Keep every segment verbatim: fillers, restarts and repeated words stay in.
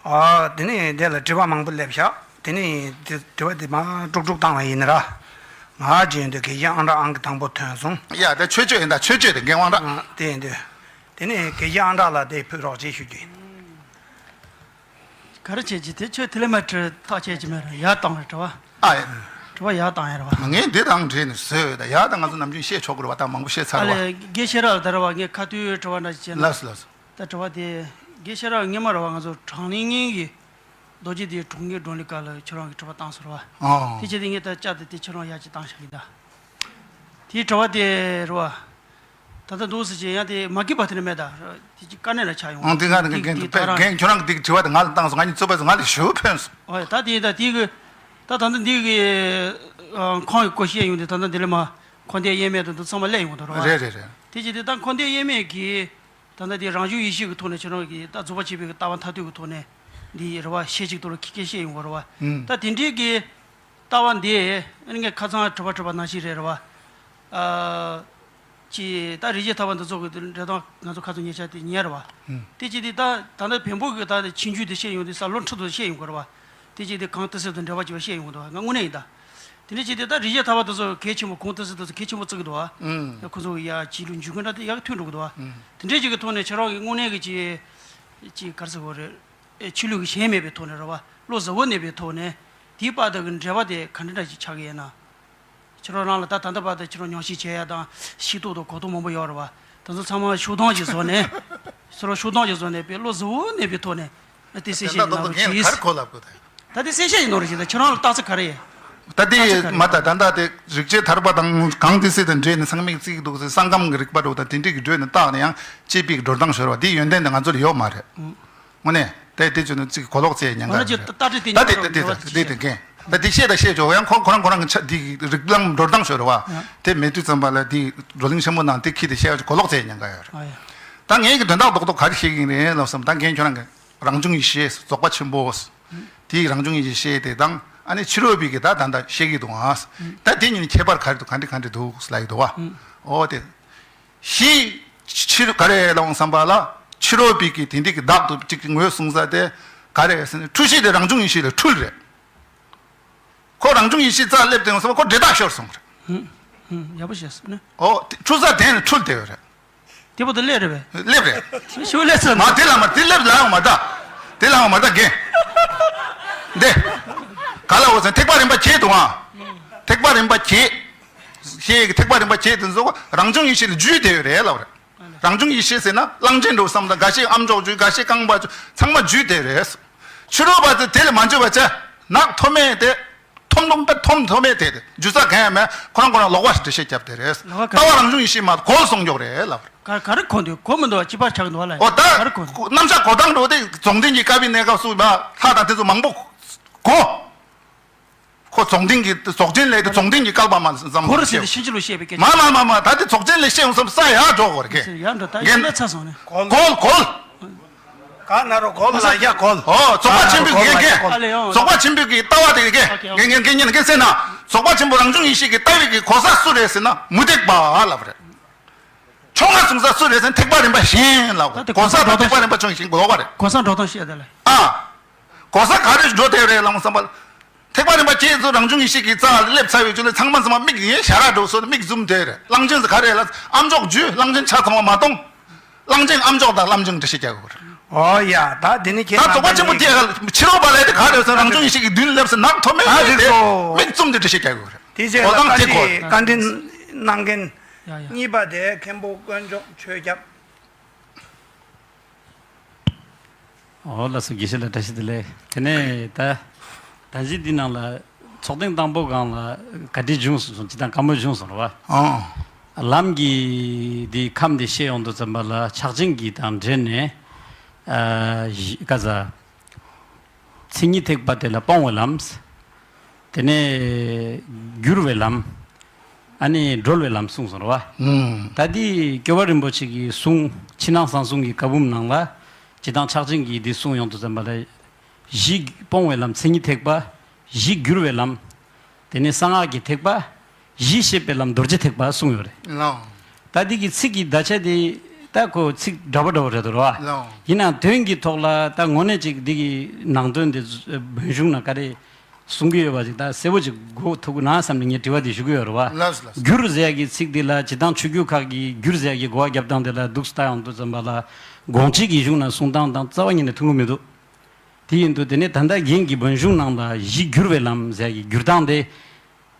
ཨ། དེ་ནས་དེ་ལ་དྲི་བ་མང་པོ་སླེབས་ཤག་དེ་ནས་དེ་དྲི་བ་དེ་མར་དཀྲུག་དཀྲུག་བཏང་བ་ཡིན་ན་ར། ང་བརྗོད་དུས་དགེ་བཤེས་ཨང་གྲངས་ཨང་གི་དང་པོ་ཐོན་སོང་། ཡ། དེ་ཆོས་སྤྱོད་ཡིན་ད། ཆོས་སྤྱོད་དེ་འགན་དབང་ར། ཨ། དེ་ཡིན་དུས། དེ་ནས་དགེ་བཤེས་ཨང་གྲངས་ལ་དེ་ཕུལ་རོགས་བྱེད་ཞུ་རྒྱུ་ཡིན། ག་རེ་བྱེད་ཀྱི་དེ་ཁྱོད་དེ་ལས་མ་དྲི་ཐག་བཅད་ཀྱི་མེད་ར། ཡར་བཏང་རེ་དྲི་བ། ཨ། ཡ། དྲི་བ་ཡར་བཏང་ཡ་ར་བ། ང་ངས་འདི་དང་འབྲེལ་ནས་བཟོས་ཡོད་ད། ཡར་ད་ང་ཚོ་ནམ་རྒྱུན་བཤད་ཆོག་གི་རེད་བ། ད་མང་པོ་བཤད་ཚར་ཨ་རེད་བ། ལས་དགེ་བཤེས་ར་ལ་ད་ར་བ། ངས་ཁ་ཐུག་དྲི་བ་འདྲ་ཞིག་བྱས་ན། ལགས་སོ་ལགས་སོ། ད་དྲི་བ་དེ། དགེ་བཤེས་ར་སྔོན་མ་ར་བ་ང་ཚོ་གྲངས་ལས་ངན་གྱི་རྡོ་རྗེ་གདན་གྲོང་ཁྱེར་བགྲོ་གླེང་སྐབས་ལ་ཁྱོད་རང་གིས་དྲི་བ་བཏང་སོང་ར་བ། ཨོ། དེ་བྱས་ཏེ་ངས་ད་བཅར་ཏེ་དེ་ཁྱོད་རང་ཡར་ཅིག་བཏང་བཞག་གི་ད། དེའི་དྲི་བ་དེ་ར་བ། ད་ལྟ་འདུག་སེ་བྱས་ཡང་དེ་མ་སྐྱིད་པ་དེ་ནི་མེད་ད། དེ་ཅིག་དཀའ་གནད་ལ་ཆགས་ཡོང་། ཨང་། དེ་ང་དེ་རྒན་དེ་དེ་ད་རང་རྒན་ཁྱོད་རང་གི་དེ་དྲི་བ་དེ་ང་ལ་བཏང་སོང་། ང་གཉིས་རྩོད་པ་སོང་། ང་ལ་ཞུ་ཕན་སོང་། ཨོ་ཡ། ད་དེ་ད་དེ་གི་ད་ད་ལྟ་འདི་གི་ཨ་ཁོང་གི་སྐོར་བཤད་ཡོང་དུས་ད་ལྟ་འདི་ལ་མ་འཁོར་འདས་དབྱེར་མེད་དང་འདི་ཚང་མ་སླེབས་ཡོང་གི་འདུག་ར་བ། རེད་རེད་རེད། དེ་བྱས་དེ་ད་འཁོར་འདས་དབྱེར་མེད་ཀྱི་ད་ལྟ་དེ་རང་བྱུང་ཡེ་ཤེས་ཀྱི་ཐོག་ནས་ཁྱོད་རང་གི་ད་རྫོགས་པ་ཆེན་པོའི་གི་ལྟ་བ་མཐར་ཐུག་གི་ཐོག་ནས་འདི་ར་བ་ཤེས་ཅིག་ཏུ་ར་ཁྱི་སྐད་བཤད་ཡོང་གི་ར་བ། ཨང་། ད་དེ་འདྲའི་གི་ལྟ་བ་འདི་ཨ་ནི་ངས་ཁ་སང་དྲི་བ་དྲིས་པ་ནང་བཞིན་རེད་ར་བ། ཨ། ཅི་ད་རིགས་བརྒྱ་ཐར་པ་འདི་ཚོ་གི་འགྲེལ་སྟངས་ང་ཚོ་ཁ་ཚོ་ཉེ་ཆར་དེ་ཉན་ར་བ། ཨང་། དེ་ཅི་དེ་ད་ད་ལྟ་བེམ་པོ་གི་ད་ཕྱིན་རྒྱུད་དེ་བཤད་ཡོང་དུས་ས་ལོ་ཁྲི་ཐོག་བཤད་ཡོང་གི་ར་བ། དེ་ཅི་དེ་གང་ཏི་སེ་དང་འབྲེལ་བ་ཅིག་བཤད་ཡོང་གི་འདུག་ང་དངོས་གནས་ཡིན་ད། དེ་འདྲ་ཅི་དེ་ད་རིགས་བརྒྱ་ཐར་པ་འདི་ཚོ་གལ་ཆེན་པོ་གང་ཏི་སེ་འདི་ཚོ་གལ་ཆེན་པོ་བརྩི་གི་འདུག་བ། ཨང་། ཡ་ཁོ་ཚོ་ཡ་ཅི་ལུ་འཇུག་གི་འདྲ་དེ་ཡག་མཐུན་འགྲོ་གི་འདུག་བ། ཨང་། དེ་འདྲ་ཅིག་གི་ཐོག་ནས་ཁྱེད་རང་གི་དངོས་གནས་གི་ཅི་ཅི་ག་རེ་ཟེར་དགོས་རེད། ཨེ་ཆོས་ལུགས་ཀྱི་ཞེན་མེད་པའི་ཐོག་ནས་རེད་བ། བློ་གཟུ་བོར་གནས་པའི་ཐོག་ནས་དེའི་བར་དུ་གི་འབྲེལ་བ་དེ་ག་འདྲ་འདྲ་ཞིག་ཆགས་ཀྱི་ཡོད་ན། ཁྱེད་རང་རང་ལ་ད་ད་ལྟ་བར་དུ་ཁྱེད་རང་མྱོང་ཤེས་བྱས་ཡ་དང་ཤེས་རྟོགས་དང་གོ་རྟོགས་མང་པོ་ཡོད་རེད་བ། དེ་ཚོ་ཚང་མ་ཤུགས་ཐོག་ཅིག་བཟོ་ནས། ཁྱེད་རང་ཤུགས་ཐོག་ཅིག་བཟོ་ནས་པའི་བློ་གཟུ་བོར་གནས་པའི་ཐོག་ནས་དེ་གསལ་བཤད་ཅིག་གནང་རོགས་གྱིས། ད་དེ་གསལ་བཤད་ཅིག་གནང་རོགས་གྱིས། ད་ཁྱེད་རང་ལ་རྟགས་མཚན་ག་རེ་ཡོད། ད་དེ་མ་ད་ད་ལྟ་དེ་རིགས་བརྒྱ་ཐར་པ་དང་གང་ཏི་སེ་དང་འབྲེལ་ནས་ཚང་མས་བརྩི་གི་འདུག་ཟེར། ས་ཁམས་ཀྱི་རིག་པ་འདྲ་བོ་དང་དེ་འདྲས་ཀྱི་འགྲོས་ནས་བརྟགས་ནས་ཡང་དཔྱད་པའི་འགྲོ་སྟངས་ཤོར་བ་དེའི་ཡོན་ཏན་དེ་ང་ཚོ་ལ་ཡོད་མ་རེད། དངོས་གནས་དེ་དེ་ཚོ་ནི་ཅིག་གོ་ལོག་བྱས་ཉན་ག་ང་ཚོ་རེད། ད་ལྟ་དེ་ད་དེ་ད་དེ་ད་དེ་ད་དེ་ད་དེ་ད་དེ་ད་དེ་ད་དེ་ད་དེ་བཤད་ད་བཤད་ཆོག་ཡང་ཁོ་ཁོ་རང་ཁོ་རང་གི་ཆ་དེ་རིགས་ལམ་འགྲོ་སྟངས་ཤོར་བ། དེ་མེད་དུས་ཙམ་པ་ལ་དེ་བགྲོ་གླེང་ཆེན་པོ་ནང་དེ་ཁྱི་དེ་བཤད་ཡ་ཅིག་གོ་ལོག་བྱས་ཉན་ག་ཡོད་རེད། ད་ངས་ཀྱི་དོན་དག་རྡོག་རྡོག་ག་རེ་བཤད་ཀྱི་ཡིན་རེད་ལབ་བསམ། ད་རྒན་ཁྱོད་རང་གི་རང་བྱུང་ཡེ་ཤེས་རྫོགས་པ་ཆེན་པོ། དེའི་རང་བྱུང་ཡེ་ཤེས་བཤད་དེ་དང་ཨ་ནི་ཕྱི་རོལ་པའི་གི་ད་ད་ད་བཤད་ཀྱི་འདུག་ཨ། ད་དེ་གཉིས་ནི་ཁྱད་པར་ག་རེ་འདུག་ག་འདྲ་ག་འདྲ་འདུག་ལབ་ཀྱི་འདུག་བ། ཨོ་དེ། ཞི། ཕྱི་ག་རེ་ལབ་བསམ་པ་ལ་ཕྱི་རོལ་པའི་གི་དེ་འདྲ་གི་བདག་ཏུ་གཅིག་གི་ངོས་བཟུང་ས་དེ་ག་རེ་ཟེར་ན་འཁྲུལ་གཞི་དེ་རང་བྱུང་ཡེ་ཤེས་ལ་འཁྲུལ་རེད། ཁོ་རང་བྱུང་ཡེ་ཤེས་རྩ་སླེབས་དེ་ཡོང་བསམ་པ་ཁོ་འདྲེ་ཐག་ཤོར་སོང་རེད། ཧུམ། ཧུམ། ཡག་པོ་བཤད་སོང་ནི། ཨོ་དེ་འཁྲུལ་ས་དེ་ནི་འཁྲུལ་བསྡད་ཡོད་རེད། དེ་བར་དུ་སླེབས་རེད་པས། སླེབས་རེད། ཤུགས་སླེབས་ཚར་མ་དེ་ལ་མ་དེ་སླེབས་ལ་ཡང་མ་ད། དེ་ལ་ཡང་མ་ད་རྒན། འདི། ག་ལ་འོ་ཟེར་ཐེག་པ་རིམ་པ་བརྒྱད་འདུག་ཨ། ཐེག་པ་རིམ་པ་བརྒྱད། ཤེས་ཀྱི་ཐེག་པ་རིམ་པ་བརྒྱད་དེ་ཚོ་རང་བྱུང་ཡེ་ཤེས་ལ་འཇུས་བསྡད་ཡོད་རེད་ལབ་རེད། རང་བྱུང་ཡེ་ཤེས་ཟེར་ན་གླང་ཆེན་འགྲོ་བསམ་དང་འགའ་ཤས་ཨ་མཆོག་འཇུས། འགའ་ཤས་རྐང་པ་འཇུས། ཚང་མ་འཇུས་བསྡད་རེད། ཕྱི་རོལ་པ་ཚོས་དེ་ལ་མ་འཇུས་པ་བྱས་ནག་ཐོམ་མེ་དེ། ཐོམ་ཐོམ་པ་ཐོམ་ཐོམ་མེ་དེ་འཇུས་ས་གང་ཡང་མེད། ཁོ་རང་ཁོ་རང་ལོག་པ་ཞིག་འགྲེལ་བཤད་བརྒྱབ་བསྡད་རེད། ལོག་པ་གང་ལྟ་བ་རང་བྱུང་ཡེ་ཤེས་མ་གཏོགས་གོལ་སོང་འཇོག་རེད་ལབ་རེད། ག་ག་རེ་གོ་འདུག་གོ་མི་འདུག་ཅི་པར་ཆགས་འདུག་ལ། ཨོ་ད་ག་རེ་གོ་འདུག་རྣམ་གཞག་གོ་སྟངས་འགྲོ་དེ་རྫོགས་ལྡན་གྱི་བཀའ་པའི་གནས་སྐབས་སུ་ལྷ་དང་དེ་ཚོ་མང་པོ་གོ། ཁོ་རྫོགས་ལྡན་གྱི་རྫོགས་ཆེན་ལས་དེ་རྫོགས་ལྡན་གྱི་བསྐལ་པ་མ་ཙམ་གོ་རུ་ཟེར་ཏེ་ཕྱིན་ཅི་ལོག་བཤད་པའི་སྐད་ཆ། མ་མ་མ་མ་ད་དེ་རྫོགས་ཆེན་ལས་བཤད་འོང་བསམ་ས་ཡག་འགྲོ་གོ་རེ་ཀེ། ཡག་འགྲོ་ད་ཡིན་ན་ཚ་སོང་ནས། གོལ་གོལ། ག་ན་རོ་གོལ་ལ་ཡ་གོལ། ཨོ་རྫོགས་པ་ཆེན་པོའི་གེ་གེ། ཨ་ལེ་ཡང་། རྫོགས་པ་ཆེན་པོའི་གི་ལྟ་བ་དེ་གེ་གེ་གེ་གེ་གེ་ཉན་གེ་ཟེར་ན། རྫོགས་པ་ཆེན་པོ་རང་བྱུང་ཡེ་ཤེས་ཀྱི་ལྟ་བའི་གི་གོ་ས་སུ་རེད་ཟེར་ན་མུ་སྟེགས་པ་ལབ་རེད། ཕྱོགས་སྔ་བཟུང་ས་སུ་རེད་ཟེར་ན་ཐེག་པ་རིམ་པ་གཞན་ལབ་རེད། གོ་ས་དང་ཐེག་པ་རིམ་པ་ཆུང་ཞིང་གོ་བ་རེད། གོ་ས་འགྲོ་སྟངས་བཤད་དེ་ལ། ཨ། གོ་ས་ག་རེ་འགྲོ་དེ་རེད་ལབ་བསམ་པ། ཐེག་པ་རིམ་པ་བརྒྱད་ཚོ་རང་བྱུང་ཡེ་ཤེས་ཀྱི་རྩ་ལ་སླེབས་ཚར་བའི་རྒྱུ་ལས་ཚང་མ་ཚང་མ་མིག་ཡིན་ཞར་ར་འགྲོ་སོང་། མིག་བཙུམ་དེ་རེད། གླང་ཆེན་ཚོ་ག་རེ་ལ་ཨ་མཆོག་འཇུས། གླང་ཆེན་ཆ་ཚང་བ་མ་གཏོང་། གླང་ཆེན་ཨ་མཆོག་དང་གླང་ཆེན་འགྲེལ་བཤད་རྒྱག་དགོས་རེད། ཨོ་ཡ་ད་དེ་ནི་ཁྱེད་ད་རྫོགས་པ་ཆེན་པོ་དེ་ཕྱི་རོལ་པ་ལས་དེ་ག་རེ་ཟེར་རང་བྱུང་ཡེ་ཤེས་ཀྱི་མདུན་སླེབས་སེ་ནག་ཐོམ་མེ་ཨ་རེད་དེ་སོ། མིག་བཙུམ་དེ་འགྲེལ་བཤད་རྒྱག་དགོས་རེད། དེ་རྗེས་ལ་གོ་སྟངས་བཀའ་དེ་གོ། ཁྲིད་བཀའ་འདྲི་གནང་མཁན་ཡ་ཡ། གཉིས་པ་དེ་མཁན་པོ་དཀོན་མཆོག་ཆོས་སྐྱབས། ཨོ་ལགས་སོ། དགེ་བཤེས་ལགས་བཀྲ་ཤིས་བདེ་ལེགས། དེ་ནས་ད་ད་གཞི་འདི་ནང་ལ་ཚོགས་ཐེངས་དང་པོ་སྒང་ལ་བཀའ་འདྲི་བྱུང་སོང་། ཅི་དང་བཀའ་མོལ་བྱུང་སོང་རེད་བ། ཨོ། ལམ་གྱི་འདི་ཁམས་འདི་བཤད་ཡོང་དུས་ཙམ་པ་ལ་ཕྱག་ཆེན་གྱི་དང་འབྲེལ་ནས་ཨ་ག་ས་མཚན་ཉིད་ཐེག་པ་དེ་ལ་སྤོང་བའི་ལམ། དེ་ནས་བསྒྱུར་བའི་ལམ། ཨ་ནི་སྒྲོལ་བའི་ལམ་གསུངས་སོང་རེད་བ། ཨུམ། ད་འདི་སྐྱོབ་པ་རིན་པོ་ཆེ་གི་གསུང་ཕྱི་ནང་གསང་གསུམ་གྱི་བཀའ་འབུམ་ནང་ལ་སྤྱིར་བཏང་ཕྱག་ཆེན་གྱིས་འདི་གསུངས་ཡོང་དུས་ཙམ་པ་ལ། གཞི་སྤོང་བའི་ལམ་མཚན་ཉིད་ཐེག་པ། གཞི་བསྒྱུར་བའི་ལམ། དེ་ནས་གསང་སྔགས་ཀྱི་ཐེག་པ། གཞི་ཤེས་པའི་ལམ་རྡོ་རྗེ་ཐེག་པ་གསུངས་ཡོད་རེད། ལགས། ད་འདི་གི་ཚིག་གི་བརྡ་ཆད་དེ་ ད་ཁོ་ཚིག་འདྲ་པོ་འདྲ་པོ་རེད་འདུག་ར་བ། ལགས། ཡིན་ནའང་དོན་གྱི་ཐོག་ལ་ད་དངོས་གནས་ཅིག་འདི་གི་ནང་དོན་དེ་བོན་གཞུང་ནང་ག་རེ་གསུང་གི་ཡོད་པ་ཅིག་ད་གསལ་པོ་ཅིག་གོ་ཐུབ་ཀྱི་ན་བསམ་ནས་ངས་དྲི་བ་འདི་ཞུ་གི་ཡོད་རེད་བ། ལགས་སོ་ལགས་སོ། བསྒྱུར་ཟེར་ཡ་གི་ཚིག་འདི་ལ་སྤྱིར་བཏང་ཆོས་བརྒྱུད་ཁག་གིས་བསྒྱུར་ཟེར་ཡ་གི་གོ་བ་རྒྱབ་སྟངས་དེ་ལ་འདུག་སེ་ལྟ་ཡོང་དུས་ཙམ་པ་ལ་དགོངས་གཅིག་གི་གཞུང་ནང་གསུང་སྟངས་དང་རྩ་བ་ཉིད་ནས་མཐུན་གྱི་མི་འདུག་དེ་ཡིན་དུས་དེ་ནས་ད་ལྟ་རྒན་གྱི་བོན་གཞུང་ནང་ལ་གཞི་བསྒྱུར་བའི་ལམ་ཟེར་ཡ་གི་བསྒྱུར་སྟངས་དེ།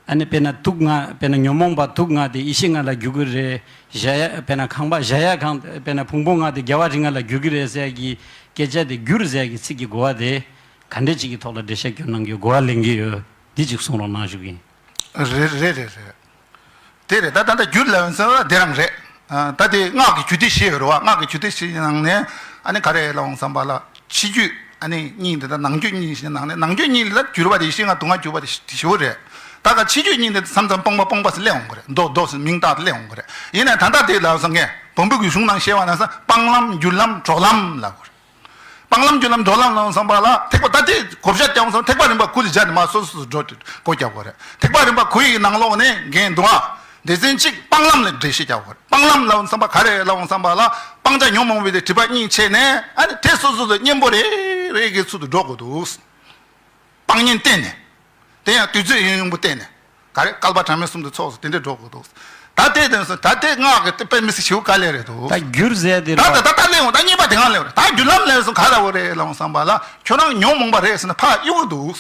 ཨ་ནི་དཔེར་ན་དུག་ལྔ། དཔེར་ན་ཉོན་མོངས་པ་དུག་ལྔ་དེ་ཡེ་ཤེས་ལྔ་ལ་བསྒྱུར་གྱི་རེད། གཞལ་ཡས། དཔེར་ན་ཁང་པ་གཞལ་ཡས་ཁང་། དཔེར་ན་ཕུང་པོ་ལྔ་དེ་རྒྱལ་བ་རིགས་ལྔ་ལ་བསྒྱུར་གྱི་རེད་ཟེར་ཡ་གི་སྐད་ཆ་དེ། བསྒྱུར་ཟེར་ཡ་གི་ཚིག་གི་གོ་བ་དེ་ག་འདྲས་ཅིག་གི་ཐོག་ལ་འགྲེལ་བཤད་སྐྱོན་གནང་རྒྱུའི་གོ་བ་ལེན་གྱི་ཡོད། འདི་ཅིག་གསུང་རོགས་གནང་ཞུ་གི་ཡིན། རེད་རེད་རེད་རེད། དེ་རེད། ད་ད་ལྟ་བསྒྱུར་ལབ་ཡོང་ཙང་དེ་རང་རེད། ཨ། ད་དེ་སྔགས་ཀྱི་རྒྱུད་སྡེ་བཞི་ཡོད་རེད་བ། སྔགས་ཀྱི་རྒྱུད་སྡེ་བཞི་ནང་ནས་ཨ་ནི་ག་རེ་ལབ་ཡོང་བསམ་པ་ལ་ཕྱི་རྒྱུད་ཨ་ནི་གཉིས་དེ་དང་ནང་རྒྱུད་གཉིས་ཞེས་ནང་ནས། ནང་རྒྱུད་གཉིས་ལ་བསྒྱུར་བ་དེ་ཡེ་ཤེས་ལྔ་དུག་ལྔ་བསྒྱུར་བ་དེ་བཞི་པོ་རེད། ད་ག་ཕྱི་རྒྱུད་གཉིས་དེ་མཚམས་མཚམས་སྤོང་བ་སྤོང་བ་ཟེར་སླེབས་འོང་གི་རེད། མདོ་མདོ་ཟེར་མིང་བཏགས་ཏེ་སླེབས་འོང་གི་རེད། ཡིན་ནའི་ད་ལྟ་དེ་ལབ་སོང་ངས་བོན་པོ་གི་གཞུང་ནང་བཤད་པ་ན་ས་སྤང་ལམ་བསྒྱུར་ལམ་གྲོལ་ལམ་ལབ་གི་རེད། སྤང་ལམ་བསྒྱུར་ལམ་གྲོལ་ལམ་ལ་བསམ་པ་ལ་ཐེག་པ་ད་ལྟའི་གོ་བཤད་རྒྱག་སོང་། ཐེག་པ་རིམ་པ་དགུ་ལ་སྦྱར་ནས་མར་སོ་སོ་སོ་སྒྲོ་སྒོ་རྒྱག་དགོས་རེད། ཐེག་པ་རིམ་པ་དགུ་ཡི་ནང་ལོགས་ནས་འགན་འདུག་ཨ། སྡེ་ཚན་གཅིག་སྤང་ལམ་ལ་འགྲེལ་བཤད་རྒྱག་དགོས་རེད། སྤང་ལམ་ལ་བསམ་པ་ག་རེ་ལ་བསམ་པ་ལ་སྤང་བྱ་ཉོན་མོངས་པའི་དེ་སྒྲིབ་པ་གཉིས་ཕྱེ་ནས་ཨ་ནི་དེ་སོ་སོ་སོ་གཉེན་པོ་རེ་རེ་གི་ཚུལ་དུ་འགྲོ་དགོས་འདུག་སྤང་གཉེན་བསྟེན་ནས། དེ་ཡང་དུས་ཚོད་ཡུན་རིང་པོ་བསྟེན་ནས། ག་རེ་བསྐལ་པ་གྲངས་མེད་གསུམ་དུ་ཚོགས་སུ་དེ་འདྲས་འགྲོ་དགོས་འདུག་ད་ལྟའི་དོན་སུ་ད་ལྟའི་སྔགས་ཀྱི་དཔེ་མི་སྲིད་ཞིའུ་དཀའ་ལས་རེད་འདུག་ད་བསྒྱུར་ཟེར་དེ་ད་རེད་ད་བ། ད་ད་ལེན་འོང་། ད་གཉིས་པ་དེ་གང་ལེན་འོང་། ད་བསྒྱུར་ལམ་ལེན་སོང་ག་ལ་འོ་རེད་ལ་འོང་བསམ་པ་ལ་ཁྱོད་རང་ཉོན་མོངས་པ་རེད་ཟེར་ན་ཕ་གཡུག་གི་འདུག་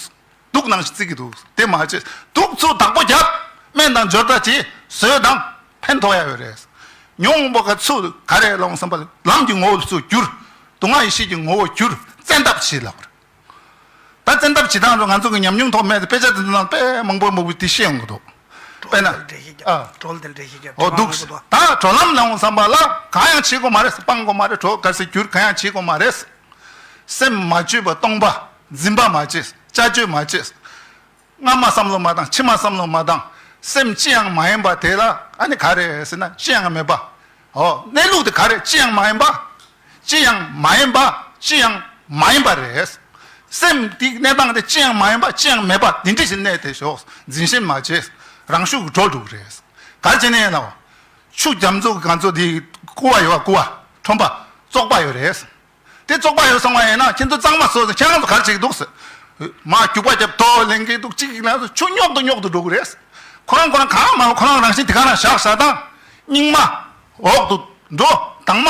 དུག་ནང་བཞིན་བརྩི་གི་འདུག་དེ་མ་བྱེད། དུག་ཚུར་བདག་པོ་བརྒྱབ། སྨན་དང་སྦྱོར་རྟ་བྱེད། ཟོས་དང་ཕན་ཐོགས་ཡ་ཡོད་རེད། ཉོན་མོངས་པ་ག་ཚུར་ག་རེ་ལ་འོང་བསམ་པ་ལ་ལམ་གྱི་ངོ་བོ་ཚུར་བསྒྱུར། དུག་ལྔ་ཡེ་ཤེས་ཀྱི་ངོ་བོ་བསྒྱུར། བཙན་ཐབས་བྱེད་ལབ་རེད། ད་བཙན་ཐབས་བྱེད་སྟངས་ཚོ་ང་ཚོ་གི་ཉམས་མྱོང་ཐོག་མེད་དེ་དཔེ་ཆ་དེ་ཚོ་ནང་དཔེ་མང་པོ་མང་པོ་དེ་ཤེས་ཡོང་གི་འདུག་དཔེར་ན། གྲོལ་དེ་འགྲེལ་བཤད་རྒྱབ། ཨ། གྲོལ་དེ་འགྲེལ་བཤད་རྒྱབ། འོ་འདུག་ད་གྲོལ་ལམ་ལ་འོང་བསམ་པ་ལ་གང་ཡང་བྱེད་དགོས་མ་རེད། སྤང་དགོས་མ་རེད། གྲོལ་ག་ཟེར་བསྒྱུར་གང་ཡང་བྱེད་དགོས་མ་རེད། སེམས་མ་བཅོས་པ་སྟོང་པ། འཛིན་པ་མ་བྱེད། བཅའ་བཅོས་མ་བྱེད། སྔ་མ་བསམ་བློ་མ་བཏང་། ཕྱི་མ་བསམ་བློ་མ་བཏང་། སེམས་ཅི་ཡང་མ་ཡིན་པ་དེ་ལ་ཨ་ནི་ག་རེ་ཟེར་ན་ཅི་ཡང་མེད་པ། འོ་གནས་ལུགས་དེ་ག་རེ་ཅི་ཡང་མ་ཡིན་པ། ཅི་ཡང་མ་ཡིན་པ། ཅི་ཡང་མ་ཡིན་པ་རེད། སེམས་དེའི་གནས་སྟངས་དེ་ཅི་ཡང་མ་ཡིན་པ། ཅི་ཡང་མེད་པ་དེ་འདྲ་ཞིག་གནས་ཏེ་ཞོག་འཛིན་ཞེན་མ་བྱེད། རང་ཤུགས་ཀྱིས་གྲོལ་འགྲོ་གི་རེད། ག་རེ་བྱས་ནས་ཡིན་ལ། ཆུ་རྒྱ་མཚོ་གི་ག་ཚོད་དེ་ཀུ་བ་ཡོད་པ། ཀུ་བ་ཁྲོན་པ་བཙོག་པ་ཡོད་རེད། དེ་བཙོག་པ་ཡོད་སོང་བ་ཡིན་ན་ཁྱེད་ཚོ་གཙང་མ་བཟོ་ཟེར་ཁྱེད་རང་ཚོ་ག་རེ་བྱེད་ཀྱི་འདུག་ཟེར། མ་རྒྱུག་པ་རྒྱབ་དོ་ལེན་གྱི་འདུག་གཅིག་ལ་ཆུ་རྙོག་ཏུ་རྙོག་ཏུ་འགྲོ་གི་རེད། ཁོ་རང་ཁོ་རང་གང་མ་ཁོ་རང་རང་བཞིན་དེ་ག་རང་བཞག་བཞག་དང་། སྙིགས་མ་འོག་ཏུ་འགྲོ། དྭངས་མ་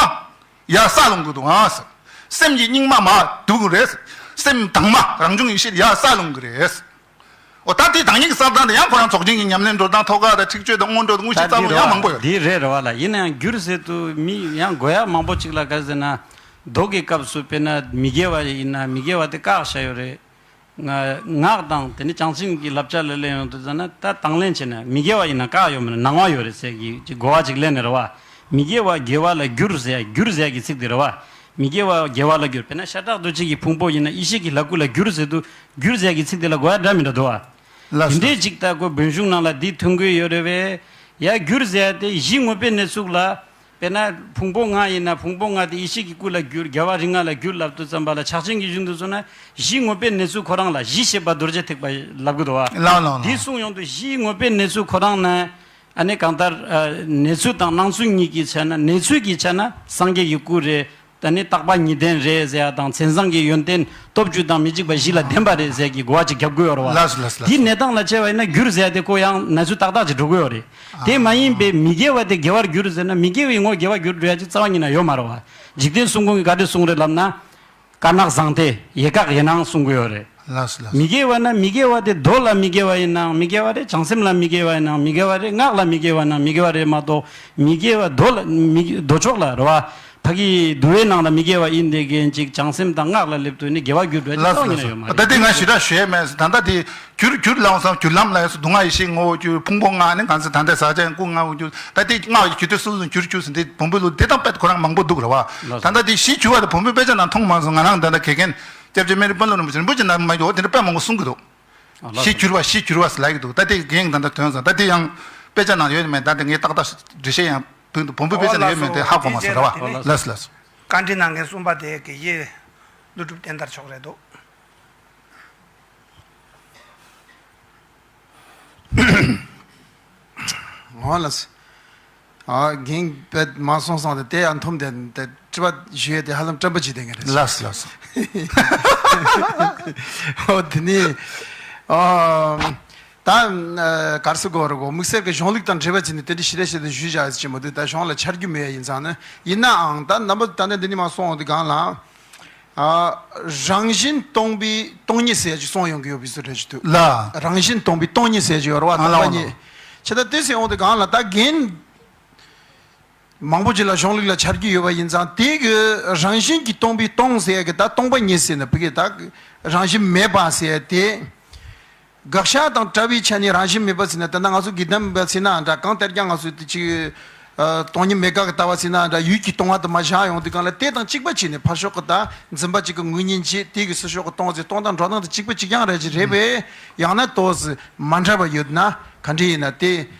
ཡར་ས་ལོང་གི་འདུག་ཨ་ཟེར། སེམས་ཀྱི་སྙིགས་མ་མར་འདུག་གི་རེད། སེམས་དྭངས་མ་རང་བྱུང་ཡེ་ཤེས་ཡར་ས་ལོང་གི་རེད། འོ་ད་དེ་བདག་ཉིད་ཀྱི་བསམ་སྟངས་དེ་ཡང་ཁོ་རང་ཚོགས་ཆེན་གྱི་ཉམས་ལེན་འགྲོ་སྟངས་ཐོག་ཁ་དང་ཁྲིག་སྤྱོད་དང་སྔོན་འགྲོ་དང་དངོས་གཞི་ད་རྩ་དེ་བ་ལ་ཡང་མང་པོ་ཡོད། འདི་རེད་རེད་བ་ལ། ཡིན་ན་ཡང་བསྒྱུར་ཟེར་དུས་མི་ཡང་གོ་ཡ་མང་པོ་ཅིག་ལ་ག་ཟེར་ན། མདོ་གི་སྐབས་སུ་དཔེར་ན་མི་དགེ་བ་ཡིན་ན་མི་དགེ་བ་དེ་བཀག་བཞག་ཡོད་རེད། ང་ངག་དང་དེ་ནི་བྱང་སེམས་ཀྱི་བསླབ་བྱ་ལ་ལེན་ཡོང་དུས་ཙམ་ན་ད་དང་ལེན་བྱས་ན་མི་དགེ་བ་ཡིན་ན་བཀག་ཡོད་མེད་ན་ནང་བ་ཡོད་རེད་ཟེར་གྱི་ཅིག་གོ་བ་ཅིག་ལེན་ནས་རེད་བ། མི་དགེ་བ་དགེ་བ་ལ་བསྒྱུར་ཟེར་ཡ་བསྒྱུར་ཟེར་ཡ་གི་ཚིག་དེ་རེད་བ། མི་དགེ་བ་དགེ་བ་ལ་བསྒྱུར། དཔེར་ན་ཤ་ཁྲག་གདོས་བཅས་ཀྱི་ཕུང་པོ་ཡིན་ན་ཡེ་ཤེས་ཀྱི་ལྷ་སྐུ་ལ་བསྒྱུར་ཟེར་དུས་བསྒྱུར་ཟེར་ཡ་གི་ཚིག་དེ་ལ་གོ་ཡ་འདྲ་མི་འདྲ་འདུག་བ། ལགས་སོ། དེ་འདྲའི་ཅིག་ད་ཁོ་བོན་གཞུང་ནང་ལ་འདི་ཐོན་གྱི་ཡོད་རེད་བས། ཡ་བསྒྱུར་ཟེར་ཡ་དེ་གཞི་དངོས་པོའི་གནས་ཚུལ་ལ། དཔེར་ན་ཕུང་པོ་ལྔ་ཡིན་ན་ཕུང་པོ་ལྔ་དེ་ཡེ་ཤེས་ཀྱི་སྐུ་ལ་བསྒྱུར། རྒྱལ་བ་རིགས་ལྔ་ལ་བསྒྱུར་ལབ་དུས་ཙམ་པ་ལ་ཕྱག་ཆེན་གྱི་གཞུང་དུ་སོང་ན་གཞི་དངོས་པོའི་གནས་ཚུལ་ཁོ་རང་ལ་གཞི་ཤེས་པ་རྡོ་རྗེ་ཐེག་པ་ལབ་ཀྱི་འདུག་བ། ལགས་ལགས་ལགས། འདི་གསུངས་ཡོང་དུས་གཞི་དངོས་པོའི་གནས་ཚུལ་ཁོ་རང་ན། ཨ་ནི་གང་ལྟར་ཨ་གནས་ཚུལ་དང་སྣང་ཚུལ་གཉིས་ཀྱི་ཆ་ན། གནས་ཚུལ་གྱི་ཆ་ན་སངས་རྒྱས་ཀྱི་སྐུ་རེད། ད་ནི་རྟག་པ་ཉིད་ལྡན་རེད་ཟེར་ཡ་དང་། མཚན་བཟང་གི་ཡོན་ཏན་སྟོབས་བཅུ་དང་མི་འཇིགས་པ་བཞི་ལ་ལྡན་པ་རེད་ཟེར་གྱི་གོ་བ་ཅིག་རྒྱབ་དགོས་ཡོད་རེད་བ། ལགས་སོ་ལགས་སོ་ལགས་སོ། དེའི་གནས་སྟངས་ལ་བྱས་པ་ཡིན་ན་བསྒྱུར་ཟེར་ཡ་དེ་ཁོ་ཡང་གནས་ཚུལ་ཏག་ཏག་ཅིག་འགྲོ་གི་ཡོད་རེད། དེ་མ་ཡིན་པའི་མི་དགེ་བ་དེ་དགེ་བར་བསྒྱུར་ཟེར་ན་མི་དགེ་བའི་ངོ་དགེ་བར་བསྒྱུར་འགྲོ་ཡ་ཅིག་རྩ་བ་ཉིད་ནས་ཡོད་མ་རེད་བ། འཇིག་རྟེན་གསུམ་མགོན་གྱིས་ག་འདྲས་གསུངས་རེད་ལབ་ན། དཀར་ནག་ཟང་ཐལ་ཡེ་བཀག་ཡེ་སྣང་གསུང་གི་ཡོད་རེད། ལགས་སོ་ལགས་སོ། མི་དགེ་བ་ན་མི་དགེ་བ་དེ་མདོ་ལ་མི་དགེ་བ་ཡིན་ནའང་མི་དགེ་བ་རེད། བྱང་སེམས་ལ་མི་དགེ་བ་ཡིན་ནའང་མི་དགེ་བ་རེད། སྔགས་ལ་མི་དགེ་བ་ན་མི་དགེ་བ་རེད་མ་གཏོགས། མི་དགེ་བ་མདོ་ལ་མི་མདོ་ཕྱོགས་ལ་རེད་བ། ཕ་གི་འདུལ་བའི་ནང་ལ་མི་དགེ་བ་ཡིན་བསྡད་མཁན་ཅིག་བྱང་སེམས་དང་སྔགས་ལ་སླེབས་དུས་ནི་དགེ་བ་བསྒྱུར་འགྲོ་ཡ་ཅིག་ལགས་སོ་རྩ་བ་ཉིད་ནས་ཡོད་མ་རེད། ད་ལྟ་དེ་ང་ཞེ་དྲག་ཞུ་ཡས་མེད། ད་ལྟ་དེ་བསྒྱུར་བསྒྱུར་ལབ་སོང་། བསྒྱུར་ལམ་ལ་ཡོད་སོང་། དུག་ལྔ་ཡེ་ཤེས་ངོ་བོ་བསྒྱུར། ཕུང་པོ་ལྔ་ནི་གང་ཟེར་ད་ལྟ་ཟག་བཅས་སྐུ་ལྔ་བོ་བསྒྱུར། ད་ལྟའི་སྔགས་ཀྱི་རྒྱུད་སྡེ་སོ་སོ་བསྒྱུར་བསྒྱུར་ཟེར་འདི་བོན་པོའི་ལུགས་འདི་དང་དཔེ་ཁོ་རང་མང་པོ་འདུག་རེད་བ། ལགས་སོ། ད་ལྟ་འདི་གཞི་བསྒྱུར་བ་དེ་བོན་པོའི་དཔེ་ཆ་ནང་མཐོང་མ་སོང་། ང་རང་ད་ལྟ་དགེ་རྒན་སྐྱབས་རྗེ་སྨན་རི་དཔོན་སློབ་རིན་པོ་ཆེ་རིན་པོ་ཆེ་ནང་མ་འགྱོ་དེ་འདྲ་དཔེ་མང་པོ་གསུང་གི་འདུག་ཨ་ལགས་སོ། གཞི་བསྒྱུར་བ་གཞི་བསྒྱུར་བ་ཟེར་ལབ་ཀྱི་འདུག་ད་ལྟའི་རྒན་ད་ལྟ་ཐོན་སོང་། ད་ལྟ་ཡང་དཔེ་ཆ་ནང་ཡོད་མེད་ད་ལྟ་ངས་ཏག་ཏག་འགྲེལ་བཤད་ཡང་བོན་དུ་བོན་པོའི་དཔེ་ཆ་ནང་ཡོད་མེད་དེ་ཧ་གོ་མ་སོང་རེད་བ། ལགས་སོ་ལགས་སོ། བཀའ་འདྲི་གནང་མཁན་གསུམ་པ་དེ་དགེ་བཤེས་ཀླུ་སྒྲུབ་བསྟན་དར་མཆོག་རེད་འདུག་འོ་ལགས་སོ། ཨ་རྒན་པས་མ་སོང་སོང་དེ་དེ་ཡང་འཐོམ་དེ་དེ་དྲི་བ་ཞུ་ཡས་དེ་ཧ་ལམ་སྐྲན་པ་ཅིག་དེ་ངེས་རེད། ལགས་སོ་ལགས་སོ། ཨོ་དེ་ནི་ཨ་ད་གར་སི་གོ་ར་གོ་དམིགས་བསལ་གྱི་གཞུང་ལུགས་དང་འབྲེལ་བ་བྱས་ནས་དེ་འདྲ་ཞི་རེ་ཞི་རེ་ཞུས་བཞག་ཡོད་ཅེས་མ་འདུག་ད་གཞུང་ལ་ཆ་རྒྱུས་མེད་ཡ་ཡིན་ཙང་ནི་ཡིན་ནའང་ད་རྣམ་པ་ད་ནི་འདི་ནི་མ་སོང་འོང་དེ་གང་ལ། ཨ། རང་བཞིན་སྟོང་པའི་སྟོང་ཉིད་ཟེར་ཅིག་གསུངས་ཡོང་གི་ཡོད་པའི་བཟོ་འདྲ་ཞིག་འདུག་ལ། རང་བཞིན་སྟོང་པའི་སྟོང་ཉིད་ཟེར་ཅིག་ཡོད་རེད་བ། ཨ་ལ་སྟོང་པ་ཉིད། ཆེ་ད་དེ་ཟེར་ཡོང་དུས་གང་ལ་ད་རྒན་མང་པོ་ཅིག་ལ་གཞུང་ལུགས་ལ་ཆ་རྒྱུས་ཡོད་པ་ཡིན་ཙང་དེ་གི་རང་བཞིན་གྱིས་སྟོང་པའི་སྟོང་ཟེར་ཡ་གི་ད་སྟོང་པ་ཉིད་ཟེར་ན་བུ་གི་ད་རང་བཞིན་མེད་པ་ཟེར་ཡ་དེ། དགག་བྱ་དང་བྲལ་བའི་ཆ་ནས་རང་བཞིན་མེད་པ་ཟེར་ན་ད་ལྟ་ང་ཚོ་དགེ་ལྡན་པ་ཟེར་ན་འདྲ་གང་ལྟར་ཀྱང་ང་ཚོ་དེ་ཅིག་སྟོང་ཉིད་མེད་དགག་གི་ལྟ་བ་ཟེར་ན་འདྲ་ཡུལ་གྱི་སྟོང་བ་དུ་མ་བཞག་ཡོང་དུས་གང་ལ་དེ་དང་གཅིག་པ་བྱས་ནས་ཕར་ཕྱོགས་ཀྱི་ད་འཛིན་པ་གཅིག་གི་ངོས་གཉིས་བྱས་དེ་གི་ཚུར་ཕྱོགས་ཀྱི་སྟོང་ཟེར་སྟོང་དང་འགྲོ་སྟངས་དེ་གཅིག་པ་གཅིག་རྐྱང་རེད་ཅེས་རེད་པས་ཡང་ན་ཏོག་ཙམ་མ་འདྲ་བ་ཡོད་ན་ག་འདྲ་ཡིན་ན་དེ་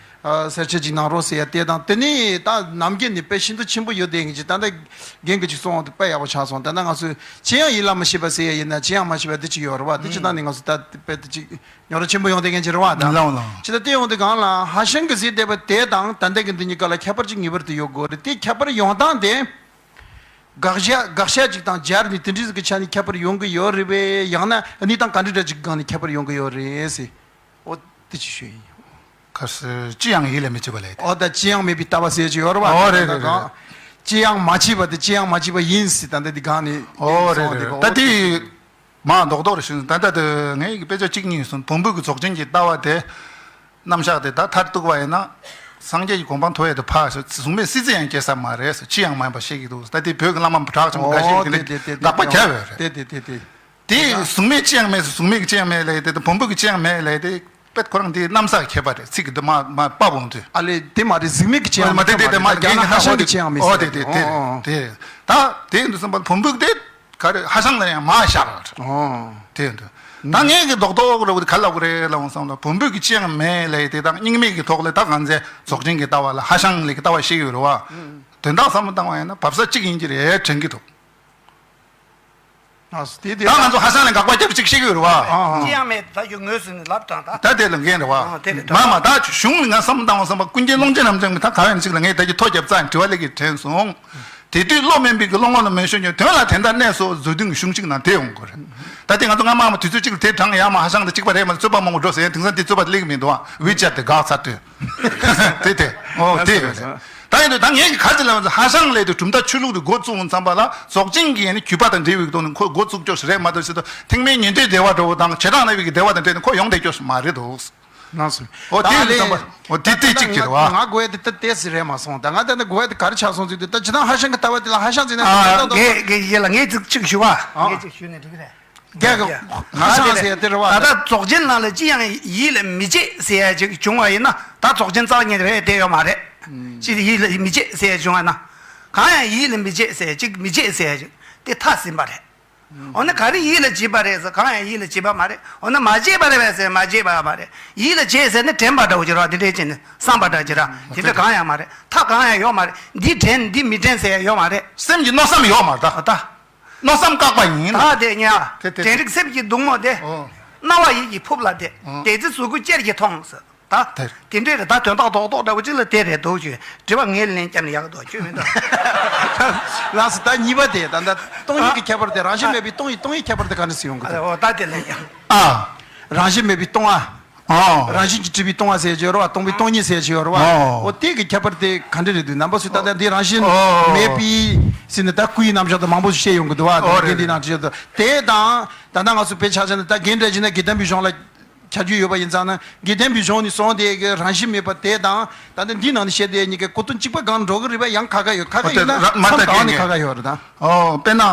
གསལ་བཤད་ཅིག་གནང་རོགས་ཟེར་ཡ་དེ་དང་དེ་ནི་ད་ནམ་རྒྱུན་ནས་དཔེ་ཤིན་ཏུ་ཆེན་པོ་ཡོད་དེ་ངེས་ཀྱི་ད་ལྟ་རྒན་གྱིས་ཅིག་གསུངས་འོང་དུས་དཔེ་ཡག་པོ་ཆགས་སོང་། ད་ལྟ་ང་ཚོས་ཅི་ཡང་ཡིད་ལ་མི་བྱེད་པ་ཟེར་ཡ་ཡིན་ན་ཅི་ཡང་མ་བྱེད་པ་དེ་ཅིག་ཡོད་རེད་བ། དེ་ཅི་ལྟ་ནས་ང་ཚོ་ད་དཔེ་དེ་ཅིག་ཉོ་ར་ཆེན་པོ་ཡོང་དེ་མཁན་ཅིག་རེད་བ། ད་ལའོ་ལའོ། ཅི་ལྟ་དེ་ཡོང་དུས་གང་ལ་ཧ་ཤང་གི་ཟེར་བསྡད་པ་དེ་དང་ད་ལྟ་གི་འདི་གཉིས་ཀ་ལ་ཁྱད་པར་ཅིག་ངེས་པར་དུ་ཡོད་དགོས་རེད། དེ་ཁྱད་པར་ཡོང་སྟངས་དེ་དགག་བྱ་དགག་བྱ་ཅིག་དང་སྦྱར་ནས་དེ་འདྲ་ཟིག་གི་ཆ་ནས་ཁྱད་པར་ཡོང་གི་ཡོད་རེད་པས། ཡང་ན་གནས་སྟངས་ག་འདྲ་འདྲ་ཅིག་གི་སྒང་ནས་ཁྱད་པར་ཡོང་གི་ཡོད་རེད་ཟེར། ཨོ་དེ་ཅི་ཞུ་ཡིན། ག་སེ་ཅི་ཡང་ཡིད་ལ་མི་བྱེད་པ་ལས་དེ། ཨོ་ད་ཅི་ཡང་མེད་པའི་ལྟ་བ་ཟེར་གྱི་ཡོད་རེད་བ། ཨོ་རེད་རེད་རེད། ཅི་ཡང་མ་བྱས་པ་དེ་ཅི་ཡང་མ་བྱས་པ་ཡིན་ཟེར་ད་ལྟ་འདི་སྒང་ནས་ཨོ་རེད་རེད་རེད། ད་དེ་མ་རྡོག་རྡོག་རེ་ཞུ་ད་ལྟ་དེ་ངའི་གི་དཔེ་ཆ་གཅིག་གཉིས་སོང་བོན་པོ་གི་རྫོགས་ཆེན་གྱི་ལྟ་བ་དེ་རྣམ་གཞག་དེ་ད་མཐར་གཏུགས་པ་ཡིན་ན་སངས་རྒྱས་ཀྱི་གོ་འཕང་ཐོབ་ཡས་དེ་ཕར་གཟུགས་མེད་སྲིད་རྩེ་ཡང་སྐྱེ་ས་མ་རེད་ཟེར་ཅི་ཡང་མ་ཡིན་པ་བཤད་ཀྱི་འདུག་ད་དེ་བོད་ཀྱི་བླ་མ་བྲག་ཆེན་པོ་འགའ་ཤས་ཀྱིས་དེ་འདྲ་དགག་པ་རྒྱབ་ཡོད་རེད། དེ་དེ་དེ་དེ། དེ་གཟུགས་མེད་ཅི་ཡང་མེད་ཟེར་གཟུགས་མེད་ཀྱི་ཅི་ཡང་མེད་ལབ་ཡས་དེ་དང་བོན་པོ་གི་ཅི་ཡང་མེད་ལབ་ཡས་དེ་དཔེ་ཁོ་རང་དེ་གནམ་ས་ཁྱད་པར་རེད། ཚིག་གི་དེ་མ་མ་པ་བོང་དུས། ཨ་ལས་དེ་མ་རེད། གཟུགས་མེད་ཀྱི་ཅི་ཡང་མེད་མ་དེ་དེ་མ་རེད། རྒྱ་ནག་ཧ་ཤང་གི་ཅི་ཡང་མེད་ཟེར་དེ་དེ་དེ་ཨོ་ཨོ། དེ་ད་དེ་འདུག་བསམ་པ་བོན་པོ་དེ་ག་རེ་ཧ་ཤང་ལ་ཡང་མ་བཞག་ཨོ། དེ་འདུག་ད་ངས་གི་རྡོག་རྡོག་རེ་བོ་དེ་ག་ལ་གོ་རེད་ལ་འོང་བསམ་ལ་བོན་པོ་གི་ཅི་ཡང་མེད་ལབ་ཡས་དེ་དང་རྙིང་མའི་གི་ཐོག་ལ་ད་གང་ཚེ་རྫོགས་ཆེན་གྱི་ལྟ་བ་ལ་ཧ་ཤང་ལས་ཀྱི་ལྟ་བ་ཤེས་ཡོད་རེད་བ། དོན་དག་བསམ་བློ་བཏང་བ་ཡིན་ན་བབ་ས་གཅིག་ཡིན་གྱི་རེད་དྲན་གྱི་འདུག་ཨ་དེ་དེ། ད་ང་ཚོ་ཧ་ཤང་ལ་དགག་པ་རྒྱབ་ཅིག་ཤེས་ཀྱི་ཡོད་རེད་བ། ཨ་ཨ། ཅི་ཡང་མེད་ད་ཁྱོད་ངོས་ཟིན་ནས་ལབ་དྲང་ད། ད་དེ་ལ་འགན་རེད་བ། ཨ་དེ་ལ་མ་དྲང་མ་ད་གཞུང་ལ་ང་བསམ་བློ་བཏང་བ་བསམ་པ་ཀུན་མཁྱེན་ཀློང་ཆེན་རབ་འབྱམས་ཀྱིས་ད་ག་ཡང་ཅིག་ལ་ངས་ད་ཀྱི་ཐོ་རྒྱབ་རྩ་ནས་དྲི་བ་སླེབས་ཀྱི་དྲན་སོང་། དེ་དུས་བློ་དམན་པའི་གི་བློ་ངོ་ལ་མེ་ཤོར་ཉོན་དོན་ལ་དེ་འདྲ་གནས་སོ་བཟོ་དུས་གཞུང་གཅིག་ནང་དེ་ཡོང་དགོས་རེད། ད་དེ་ང་ཚོ་སྔ་མ་མ་དུས་ཚོད་གཅིག་ལ་དེ་དྲང་ཡ་མ་ཧ་ཤང་དང་གཅིག་པ་རེད་མ་རྩོད་པ་མང་པོ་འགྲོ་ཟེར་ཡ་དེང་སང་དེ་རྩོད་པ་སླེབས་ཀྱི་མི་འདུག་ཨ་བི་ཅར་དེ་དགག་ཚར་དུས། དེ་དེ་ཨོ་དེ་ཡོད་རེད། ད་ཡིན་དུས་ད་ངས་གི་ག་ཚོད་ལབ་ན་ཧ་ཤང་ལས་དུ་གྲུབ་མཐའ་ཆོས་ལུགས་དུ་འགོ་བཙུགས་ཙམ་པ་ལ་རྫོགས་ཆེན་གྱི་ཡན་ནི་གུས་པ་དང་འབྲེལ་བའི་དོན་ནི་ཁོ་འགོ་བཙུགས་ཀྱོག་རེད་མ་གཏོགས་ཟེར་དུས་ཐེག་དམན་ཉན་ཐོས་སྡེ་བ་འདྲ་བོ་དང་བྱེ་བྲག་སྨྲ་བའི་གི་སྡེ་བ་དང་འབྲེལ་ནས་ཁོ་ཡོང་བསྡད་ཀྱོག་མ་རེད་དོ། ལགས་སོ། ཨོ་དེ་ཡིན་དུས་ཙམ་པ་ཨོ་དེ་དེ་གཅིག་གི་རེད་བ། ང་དགོས་ཡ་དེ་ད་དེ་ཟེར་རེད་མ་སོང་ད་ང་ད་ནི་དགོས་ཡ་དེ་ག་རེ་ཆགས་སོང་ཟེར་དུས་ད་ཇི་ལྟར་ཧ་ཤང་གི་ལྟ་བ་དེ་ལ་ཧ་ཤང་ཟེར་ན་ཨ་ད་ད་ད་ངས་ངས་ཡིད་ལ་ངས་ཅིག་ཅིག་ཞུ་བ། ངས་ཅིག་ཞུས་ནས་འགྲིག་རེད། རྒྱ་གི་ཧ་ཤང་ཟེར་ཡ་དེ་རེད་བ། ད་ལྟ་རྫོགས་ཆེན་ནང་ལ་ཅི་ཡང་ཡིད་ལ་མི་བྱེད་ཟེར་ཡ་ཅིག་བྱུང་བ་ཡིན་ན་ད་རྫོགས་ཆེན་རྩ་བ་ཉིད་རེད་བསྡད་ཡོད་མ་རེད། ཅི་ཡིད་ལ་མི་བྱེད་ཟེར་ཡ་བྱུང་བ་ན། གང་ཡང་ཡིད་ལ་མི་བྱེད་ཟེར་ཡ་ཅིག་མི་བྱེད་ཟེར་ཡ་ཅིག་དེ་མཐའ་ཟིན་པ་རེད། འོ་ན་ག་རེ་ཡིད་ལ་བྱེད་པ་རེད་ཟེར་གང་ཡང་ཡིད་ལ་བྱེད་པ་མ་རེད། འོ་ན་མ་བྱེད་པ་རེད་བས་ཟེར་མ་བྱེད་པ་མ་རེད། ཡིད་ལ་བྱེད་ཟེར་ན་དྲན་པ་འདྲ་བོ་ཅིག་རེད་བ། དེ་འདྲས་བྱས་ནས་བསམ་པ་འདྲ་ཅིག་ར་དེ་འདྲ་གང་ཡང་མ་རེད། མཐའ་གང་ཡང་ཡོད་མ་རེད། འདི་དྲན་འདི་མི་དྲན་ཟེར་ཡ་ཡོད་མ་རེད། སེམས་ཀྱི་མནོ་བསམ་ཡོད་མ་རེད་ད། ད། མནོ་བསམ་བཀག་པ་ཡིན། ད་དེ་ཉ། དེ་དེ་དྲན་རིག་སེམས་ཀྱི་གདུང་མོ་དེ། ཨོ། སྣང་བ་ཡིད་ཀྱི་ཕུབ་ལ་དེ། ཨོ། དེ་ཚེ་གཟུགས་སྐུ་ཅེར་གྱིས་མཐོང་ཟེར། ད། དེ། དེ་འདྲས་རེད་ད་དོན་དག་རྡོག་རྡོག་འདྲ་བོ་ཅིག་ལ་དེ་རེད་འདུག་ཅེས་དྲི་བ་ངས་ལན་བརྒྱབ་ནས་ཡག་འདུག་ཁྱོད་མི་འདུག་ལགས་སོ་ད་གཉིས་པ་དེ་ད་ལྟ་སྟོང་ཉིད་ཀྱི་ཁྱད་པར་དེ་རང་བཞིན་མེད་པའི་སྟོང་ཡི་སྟོང་ཡི་ཁྱད་པར་དེ་ག་འདྲ་སེ་ཡོང་གི་འདུག་ཨོ་ད་དེ་ལན་ཡང་། ཨ། རང་བཞིན་མེད་པའི་སྟོང་ཨ། ཨོ། རང་བཞིན་གྱིས་གྲུབ་པའི་སྟོང་བ་ཟེར་གྱི་ཡོད་རེད་བ། སྟོང་པའི་སྟོང་ཉིད་ཟེར་གྱི་ཡོད་རེད་བ། ཨོ། འོ་དེ་གི་ཁྱད་པར་དེ་ག་འདྲ་རེད་འདུག་རྣམ་པ་ཚོས་ད་ལྟ་འདི་རང་བཞིན་ཨོ། མེད་པའི་ཟེར་ནས་ད་སྐུའི་རྣམ་གཞག་དང་མང་པོ་ཞིག་བཤད་ཡོང་གི་འདུག་བ། ཨོ་རེད་དེ་འདི་ནང་བྲིས་ཡོད་དེ་དང་ད་ལྟ་ང་ཚོ་དཔེ་ཆ་བཞག་ན་ད་རྒན་འདྲ་བྱས་ན་དགེ་ལྡན་པའི་གཞུང་ལ་ཁྱབ་རྒྱུ་ཡོད་པ་ཡིན་ཙང་ན་དགེ་ལྡན་པའི་གཞུང་ནས་གསུངས་དེ་གི་རང་བཞིན་མེད་པ་དེ་དང་ད་ལྟ་འདི་ནང་ནས་བཤད་དེ་གཉིས་ཀའི་གོ་དོན་གཅིག་པ་གང་འགྲོ་གི་རེད་པ། ཡང་ཁ་ཁ་ཡོད་ཁ་ཁ་ཡིན་ན་མཚམས་གང་ནས་ཁ་ཁ་ཡོད་རེད་ད། ཨོ་དཔེར་ན་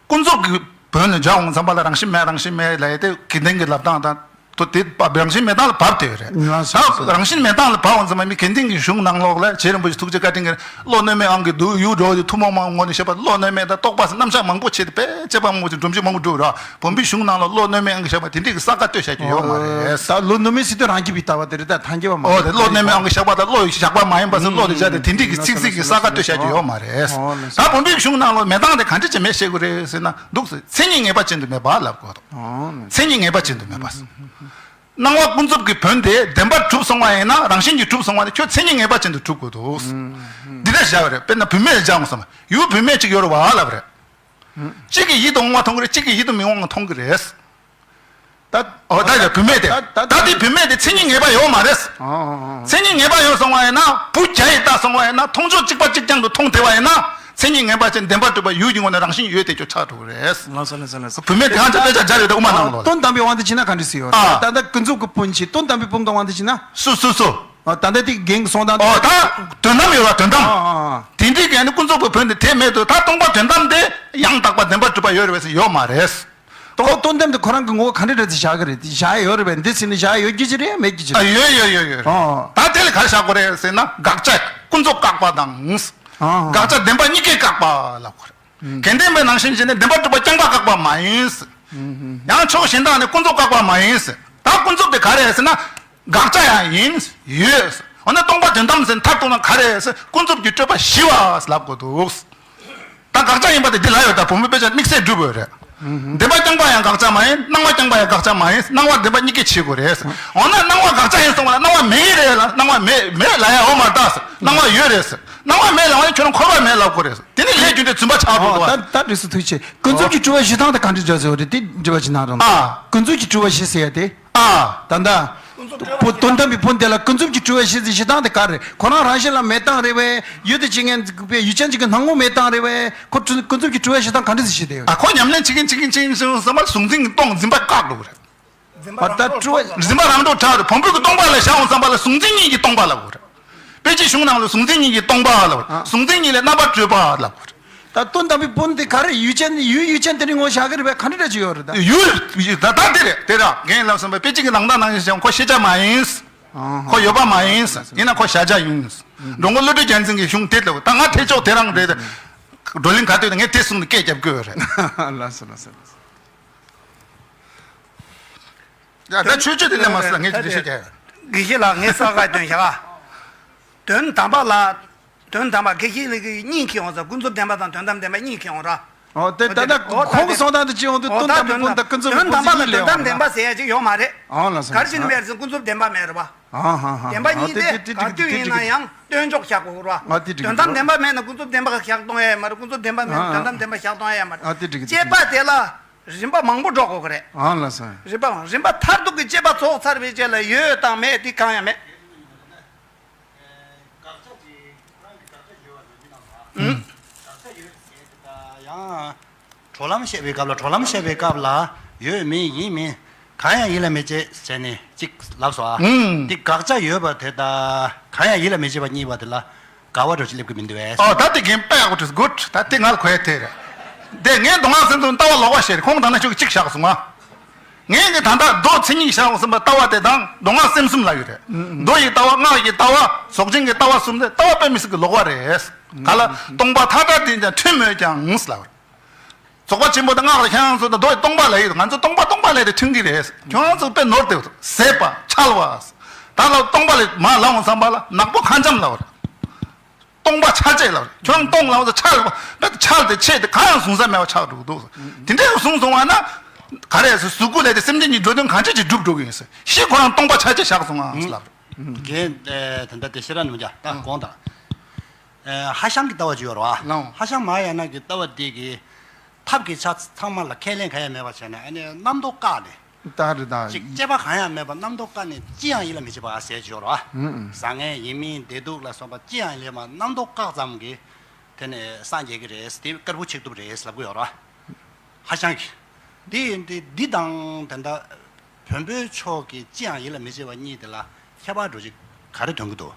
ཀུན་རྫོབ་ཀྱི་བོན་ལ་སྦྱར་འོང་ཙམ་པ་ལ་རང་བཞིན་མེད་རང་བཞིན་མེད་ལབ་ཡས་དེ་དགེ་ལྡན་གྱི་ལབ་སྟངས་དང་། དོ་དེ་བབ་རང་བཞིན་མེད་སྟངས་ལ་བབ་དེ་རེད། ང་ད་སོ་སོ་རང་བཞིན་མེད་སྟངས་ལ་བབ་འོང་ཙམ་པ་མི་དགེ་ལྡན་གྱི་གཞུང་ནང་ལོགས་ལ་རྗེ་རིན་པོ་ཆེ་ཐུགས་རྗེ་བཀའ་དྲིན་གྱིས་བློ་གནོད་མེད་ཨང་གི་འདུག་ཡུལ་འགྲོ་དེ་ཐུན་མོང་མ་ངོ་ནས་བཤད་པ་བློ་གནོད་མེད་དང་རྟོག་པ་རྣམ་གཞག་མང་པོ་བྱས་ཏེ་དཔེ་དཔྱད་པ་མང་པོ་ཅིག་སྒྲོམ་གཞི་མང་པོ་བསྒྲུབས་ར་བོན་པོའི་གཞུང་ནང་ལ་བློ་གནོད་མེད་ཨང་གི་བཤད་པ་དེ་འདྲས་ཀྱི་གསལ་ཁ་གཏོད་བྱ་རྒྱུ་ཡོད་མ་རེད། ད་བློ་གནོད་མེད་ཟེར་དུས་རང་རྒྱུད་པའི་ལྟ་བ་དེ་རེད་ད་ཐང་རྒྱུད་པ་མ་ཨོ་རེད། བློ་གནོད་མེད་ཨང་གི་བཤད་པ་དང་བློ་ཞགས་པ་མ་ཡིན་པ་ཟེར་བློ་ལ་བཞག་སྟེ་དེ་འདྲས་ཀྱི་ཚིག་ཚིག་གི་གསལ་ཁ་གཏོད་བྱ་རྒྱུ་ཡོད་མ་རེད། ད་བོན་པོའི་གཞུང་ནང་ལ་མེད་སྟངས་དེ་ག་འདྲས་ཅིག་མེད་བཤད་དགོས་རེད་ཟེར་ན་འདུག་ཟེར་མཚན་ཉིད་ངེས་པ་ཅན་དུ་མེད་པ་ལབ་དགོས་འདུག་མཚན་ཉིད་ངེས་པ་ཅན་དུ་མེད་པ། སྣང་བ་ཀུན་རྫོབ་ཀྱི་བོན་དེ་བདེན་པར་གྲུབ་སོང་བ་ཡིན་ན། རང་བཞིན་གྱིས་གྲུབ་སོང་བ་དེ་ཁྱོད་མཚན་ཉིད་ངེས་པ་ཅན་དུ་གྲུབ་དགོས་འདུག་འདི་འདྲ་བཞག་པ་རེད། དཔེར་ན་བུད་མེད་བཞག་འོང་བསམ། ཡུལ་བུད་མེད་ཅིག་ཡོད་རེད་བ་ལབ་རེད། གཅིག་གིས་ཡིད་དུ་འོང་བ་མཐོང་གི་རེད། གཅིག་གིས་ཡིད་དུ་མི་འོང་བ་མཐོང་གི་རེད། ད་ཨོ་ད་ཡ་བུད་མེད་དེ་ད་ད་ད་དེ་བུད་མེད་དེ་མཚན་ཉིད་ངེས་པ་ཡོད་མ་རེད། ཨོ་ཨོ་ཨོ། མཚན་ཉིད་ངེས་པ་ཡོད་སོང་བ་ཡིན་ན། བུ་བརྒྱ་ཡིས་བལྟས་སོང་བ་ཡིན་ན། མཐོང་ཕྱོགས་གཅིག་པ་གཅིག་རྐྱང་དུ་མཐོང་བསྡད་པ་ཡིན་ན། མཚན་ཉིད་ངེས་པ་ཅན་བདེན་པར་གྲུབ་པ་ཡུལ་གྱི་ངོ་ནས་རང་བཞིན་ཡོད་དེ་ཁྱོད་ཆགས་འགྲོ་གི་རེད། ལགས་སོ་ལགས་སོ་ལགས་སོ། བུད་མེད་དེ་གང་ཅི་དཔེ་ཆ་སྦྱར་ཡོད་དེ་དབུ་མ་ནང་ལོགས་ལ། དོན་དམ་པའི་དབང་དུ་བྱས་ན་ག་འདྲ་ཞིག་ཡོད་རེད། ཨ། ད་ལྟ་ཀུན་རྫོབ་ཀྱི་བོན་གྱིས་དོན་དམ་པའི་དབང་དུ་བྱས་ན། སུ་སུ་སུ། ཨ། ད་ལྟ་དེ་རྒན་གྱིས་གསུངས་སྟངས་དེ། ཨོ་ད་དོན་དམ་ཡོད་ལ་དོན་དམ། ཨ་ཨ་ཨ། དེ་འདྲའི་གན་ནི་ཀུན་རྫོབ་ཀྱི་བོན་དེ་དེ་མེད་དུ། ད་སྟོང་པ་དོན་དམ་དེ་ཡང་དག་པ་བདེན་པར་གྲུབ་པ་ཡོད་རེད་པས་ཟེར་ཡོད་མ་རེད། ཁོ་དོན་དམ་དེ་ཁོ་རང་གི་ངོ་བོ་ག་འདྲ་འདྲ་ཅིག་བཞག་གི་རེད། དེ་བཞག་ཡོད་རེད་པས། འདི་ཟེར་ནས་བཞག་ཡོད་རྒྱུ་ཅི་རེད། མེད་རྒྱུ་ཅི་རེད། ཨ་ཡོད་ཡོད་ཡོད་ཡོད། ཨོ། ད་དེ་ལ་ག་རེ་བཞག་དགོས་རེད་ཟེར་ན། དགག་བྱ། ཀུན་རྫོབ་བཀག་པ་དང་། ཨོ། དགག་བྱ་བདེན་པ་གཉིས་ཀས་བཀག་པ་ལབ་དགོས་རེད། དགེ་ལྡན་པའི་ནང་བཞིན་བྱས་ནས་བདེན་པར་གྲུབ་པ་རྐྱང་པ་བཀག་པ་མ་ཡིན། ཡང་ཕྱོགས་གཞན་དག་ནས་ཀུན་རྫོབ་བཀག་པ་མ་ཡིན། ད་ཀུན་རྫོབ་དེ་ག་རེ་ཟེར་ན། དགག་བྱ་ཡང་ཡིན། ཡོད། འོ་ན་སྟོང་པ་དོན་དམ་ཟེར་མཐར་གཏུགས་ན་ག་རེ་ཟེར། ཀུན་རྫོབ་ཀྱི་སྤྲོས་པ་ཞི་བ་ལབ་དགོས་འདུག་ད་དགག་བྱ་ཡིན་པ་དེ་འདི་ལ་ཡོད། ད་བུ་མོའི་དཔེ་ཆ་དམིགས་བསལ་སྒྲུབ་དགོས་རེད། བདེན་པ་རྐྱང་པ་ཡང་དགག་བྱ་མ་ཡིན། སྣང་བ་རྐྱང་པ་ཡང་དགག་བྱ་མ་ཡིན། སྣང་བ་བདེན་པ་གཉིས་ཀས་ཕྱེ་དགོས་རེད། འོ་ན་སྣང་བ་དགག་བྱ་ཡིན་སོང་བ་ལ། སྣང་བ་མེད་ཀྱི་རེད་ལ། སྣང་བ་མེད་མེད་ལབ་ཡ་ཡོད་མ་རེད། ད་སྣང་བ་ཡོད་རེད། སྣང་བ་མེད་ལབ་ན་ཁྱོད་རང་འཁོར་བ་མེད་ལབ་དགོས་རེད། དེ་ནི་ལས་རྒྱུ་འབྲས་རྫུན་པ་ཆགས་འགྲོ་འདུག་ད་ད་འགྲིག་སོང་། ཐུགས་རྗེ་ཆེ། ཀུན་རྫོབ་ཀྱི་སྤྲོས་པ་ཞི་སྟངས་དེ་ག་འདྲ་འདྲ་ཟེར་བ་རེད། དེ་འགྲེལ་པ་ཅིག་གནང་རོགས་གནང་། ཨ། ཀུན་རྫོབ་ཀྱི་སྤྲོས་པ་ཞི་ཟེར་ཡ་དེ། ཨ། ད་ལྟ་བོ་དོན་དམ་པའི་བོན་དེ་ལ་ཀུན་རྫོབ་ཀྱི་སྤྲོས་པ་ཞི་ཟེར་ཞི་སྟངས་དེ་ག་རེད། ཁོ་རང་རང་བཞིན་ལ་མེད་སྟངས་རེད་པས། ཡུལ་དུ་བྱེད་མཁན་ཡུལ་ཅན་ཅིག་གི་སྣང་ངོ་མེད་སྟངས་རེད་པས། ཁོ་ཀུན་རྫོབ་ཀྱི་སྤྲོས་པ་ཞི་སྟངས་ག་འདྲ་ཞིག་བྱེད་དེ་ཡོད། ཨ། ཁོ་ཉམས་ལེན་བྱེད་མཁན་བྱེད་མཁན་བྱེད་མཁན་བྱེད་མཁན་ཚང་མར་གཟུང་འཛིན་གྱི་སྟོང་འཛིན་པ་བཀག་འགྲོ་གི་རེད། འཛིན་པ་རང་གྲོལ་ཕྱོགས་ལ། འཛིན་པ་རང་གྲོལ་ཕྱོགས་ལ། བོན་པོ་གི་སྟོང་པ་ལ་བཞག་འོང་ཙམ་པ་ལ་གཟུང་འཛིན་གཉིས་ཀྱི་སྟོང་པ་ལབ་དགོས་རེད། དཔེ་ཆའི་གཞུང་ནང་ལ་གཟུང་འཛིན་གཉིས་ཀྱི་སྟོང་པ་ལབ་དགོས་རེད། གཟུང་འཛིན་གཉིས་ལས་རྣམ་པར་གྲོལ་བ་ལབ་དགོས་རེད། ད་དོན་དམ་པའི་བོན་དེ་ག་རེ། ཡུལ་ཅན། ཡུལ་ཡུལ་ཅན་དེ་ནི་ངོ་བཞག་གི་རེད་པས། ག་འདྲ་འདྲ་ཅིག་ཡོད་རེད་ད། ཡུལ་ད་ད་དེ་རེད། དེ་ར་རྒན་ལབ་བསམ་པའི་དཔེ་ཆའི་གི་ནང་དག་ནང་བཞིན་བྱས་ཁོ་ཤེས་བྱ་མ་ཡིན། ཁོ་ཡོད་པ་མ་ཡིན། ཡིན་ན་ཁོ་བཞག་བྱ་ཡིན། འགྲོ་མགོན་བློ་གྲོས་རྒྱལ་མཚན་གྱི་གཞུང་དེ་ལྟ་བུ། ད་ང་ཐེག་མཆོག་དེ་རང་རེད། བགྲོ་གླེང་ག་དུས་ངས་དེ་གསུངས་ནས་སྐད་རྒྱབ་དགོས་རེད། ལགས་སོ་ལགས་སོ། ཡ། ད་ཆོས་སྤྱོད་དེ་ལས་མ་སོང་། ངས་ཅི་འདྲ་བཤད་ཀྱི་ཡ། དགེ་བཤེས་ལགས། ངས་ས་ག་དོན་བྱ་ག་དོན་དམ་པ་ལ། དོན་དམ་པ་དགེ་བཤེས་ལགས་ཀྱིས་གཉིས་ཁྱེར་ཡོང་ས། ཀུན་རྫོབ་བདེན་པ་དང་དོན་དམ་བདེན་པ་གཉིས་ཁྱེར་ཡོང་ར། ཨོ་དེ་ད་ལྟ་ཁོང་གསུངས་སྟངས་དེ་ཅི་ཡོང་དུས། དོན་དམ་པའི་བོན་དང་ཀུན་རྫོབ་ཀྱི་བོན་དེ་གཉིས་ལས་ཡོང་། དོན་དམ་པ་ལ་དོན་དམ་བདེན་པ་ཟེར་ཡ་ཅིག་ཡོད་མ་རེད། ཨོ་ལགས་སོ། ག་རེ་བྱས་ནས་མེད་ཟེར། ཀུན་རྫོབ་བདེན་པ་མེད་རེད་པ། ཨ་ཧ་ཧ། བདེན་པ་གཉིས་དེ་ག་དུས་ཡིན་ན་ཡང་སྟོན་ཕྱོགས་བཞག་དགོས་རེད་པ། དོན་དམ་བདེན་པ་མེད་ན་ཀུན་རྫོབ་བདེན་པ་བཞག་གཏོང་ཡ་ཡོད་མ་རེད། ཀུན་རྫོབ་བདེན་པ་མེད་ན་དོན་དམ་བདེན་པ་བཞག་གཏོང་ཡ་ཡོད་མ་རེད། དཔྱད་པ་དེ་ལ་རིམ་པ་མང་པོ་འགྲོ་དགོས་ཀྱི་རེད། ཨ་ལགས་སོ། རིམ་པ་རིམ་པ་མཐར་ཐུག་གི་དཔྱད་པ་རྫོགས་ཚར་བའི་རྗེས་ལ་ཡོད་དང་མེད་དེ་གང་ཡང་མེད། དགག་བྱ་དེ་ཁོ་རང་གི་དགག་བྱ་ཡོད་པ་ལ་མི་སྣང་བ། ཨུམ། དགག་བྱ་ཡོད་ཟེར་དེ་ད་ཡང་གྲོལ་ལམ་བཤད་པའི་སྐབས་ལ། གྲོལ་ལམ་བཤད་པའི་སྐབས་ལ་ཡོད་མིན་ཡིན་མིན་གང་ཡང་ཡིད་ལ་མི་བྱེད་བྱས་ནས་གཅིག་ལབ་སོང་ཨ། ཨུམ། དེ་དགག་བྱ་ཡོད་པ་དེ་དང་གང་ཡང་ཡིད་ལ་མི་བྱེད་པ་གཉིས་པ་དེ་ལ་འགལ་བ་འདྲ་ཅིག་སླེབས་ཀྱི་མི་འདུག་བས། ཨོ་ད་དེ་རྒན་དཔེ་ཡག་པོ་བྲིས། གུཌ། ད་དེ་ང་ལ་གོ་ཡ་དེ་རེད། དེ་ངས་མདོ་སྔགས་སེམས་གསུམ་ལྟ་བ་ལོགས་པ་བཤད་རེད། ཁོང་ད་ནང་ཆོས་གཅིག་བཞག་སོང་ཨ། ངས་ཀྱི་ད་ལྟ་མདོ་མཚན་ཉིད་བཞག་ཟིན་པ་ལྟ་བ་དེ་དང་མདོ་སྔགས་སེམས་གསུམ་ལབ་ཡོད་རེད། མདོ་ཡི་ལྟ་བ། སྔགས་ཀྱི་ལྟ་བ། རྫོགས་ཆེན་གྱི་ལྟ་བ་གསུམ་དེ་ལྟ་བ་དཔེ་མི་སྲིད་ཀྱི་ལོགས་པ་རེད། ག་ལ། སྟོང་པ་མཐའ་བྲལ་དེ་ཀྱང་མཐུན་མོད་ཀྱང་ལབ། རྫོགས་པ་ཆེན་པོ་དང་སྔགས་ལ་ཁྱེད་རང་ཚོ་དང་མདོ་ཡི་སྟོང་པ་ལབ་ཡོད། ང་ཚོ་སྟོང་པ་སྟོང་པ་ལབ་དེ་མཐུན་གྱི་རེད། ཁྱེད་རང་ཚོ་དཔེ་ནོར་བསྡད་ཟད་པ་འཆལ་བ། ད་ལ་སྟོང་པ་ལ་མ་ལབ་འོང་བསམ་པ་ལ་ནག་པོ་ཁ་འཇམ་ལབ་རེད། སྟོང་པ་ཆ་བཅས་ལ་ཁྱོད་སྟོང་ལ་ཆ་ལ་ཆ་ལ་དེ་ཆ་ལ་དེ་ཆེ་དེ་གང་ཡང་གསུང་ས་མེད་པ་ཆགས་འགྲོ་གི་འདུག་དེ་འདྲ་གསུངས་སོང་བ་ན། ག་རེ་ཟེར། གཟུགས་སྐུ་ལས་དེ་སེམས་ཅན་གྱི་འགྲོ་དོན་གང་བྱེད་ཅིག་སྒྲུབ་འགྲོ་གི་ཡིན་ཟེར། ཤི་ཁོ་རང་སྟོང་པ་ཆ་བཅས་བཞག་སོང་ཨང་ཟེར་ལབ། རྒན་དེ་འདྲ་དེ་ཤེས་རབ་ནུ་རྒྱ་ད་དགོངས་དག་ཧ་ཤང་གི་ལྟ་བ་ཅིག་ཡོད་རེད་བ། ཧ་ཤང་མ་ཧཱ་ཡ་ན་གི་ལྟ་བ་དེ་གི་ཐབས་ཀྱི་ཆ་ཚང་མ་ལ་ཁས་ལེན་ག་ཡང་མེད་པ་བྱས་ན། ཨ་ནི་རྣམ་རྟོག་བཀག་ནས། ད་རེད་ད། ཅིག་དཔྱད་པ་གང་ཡང་མེད་པར་རྣམ་རྟོག་བཀག་ནས་ཅི་ཡང་ཡིད་ལ་མི་བྱེད་པ་ཟེར་གྱི་ཡོད་རེད་བ། ཨུ་ཨུ། བཟང་ངན་ཡིན་མིན་བདེ་སྡུག་ལ་སོགས་པ་ཅི་ཡང་ཡིད་ལ་མ། རྣམ་རྟོག་བཀག་ཙམ་གྱིས་དེ་ནས་སངས་རྒྱས་ཀྱི་རེད། དེ་དཀར་པོ་ཆིག་ཐུབ་རེད་ལབ་ཀྱི་ཡོད་རེད་བ། ཧ་ཤང་གིས། དེ་ཡིན་དུས་འདི་དང་དེ་འདྲ་བོན་པོའི་ཕྱོགས་ཀྱི་ཅི་ཡང་ཡིད་ལ་མི་བྱེད་པ་གཉིས་དེ་ལ་ཁྱད་པར་འདྲ་ཅིག་ག་རེ་སྟོན་གྱི་འདུག་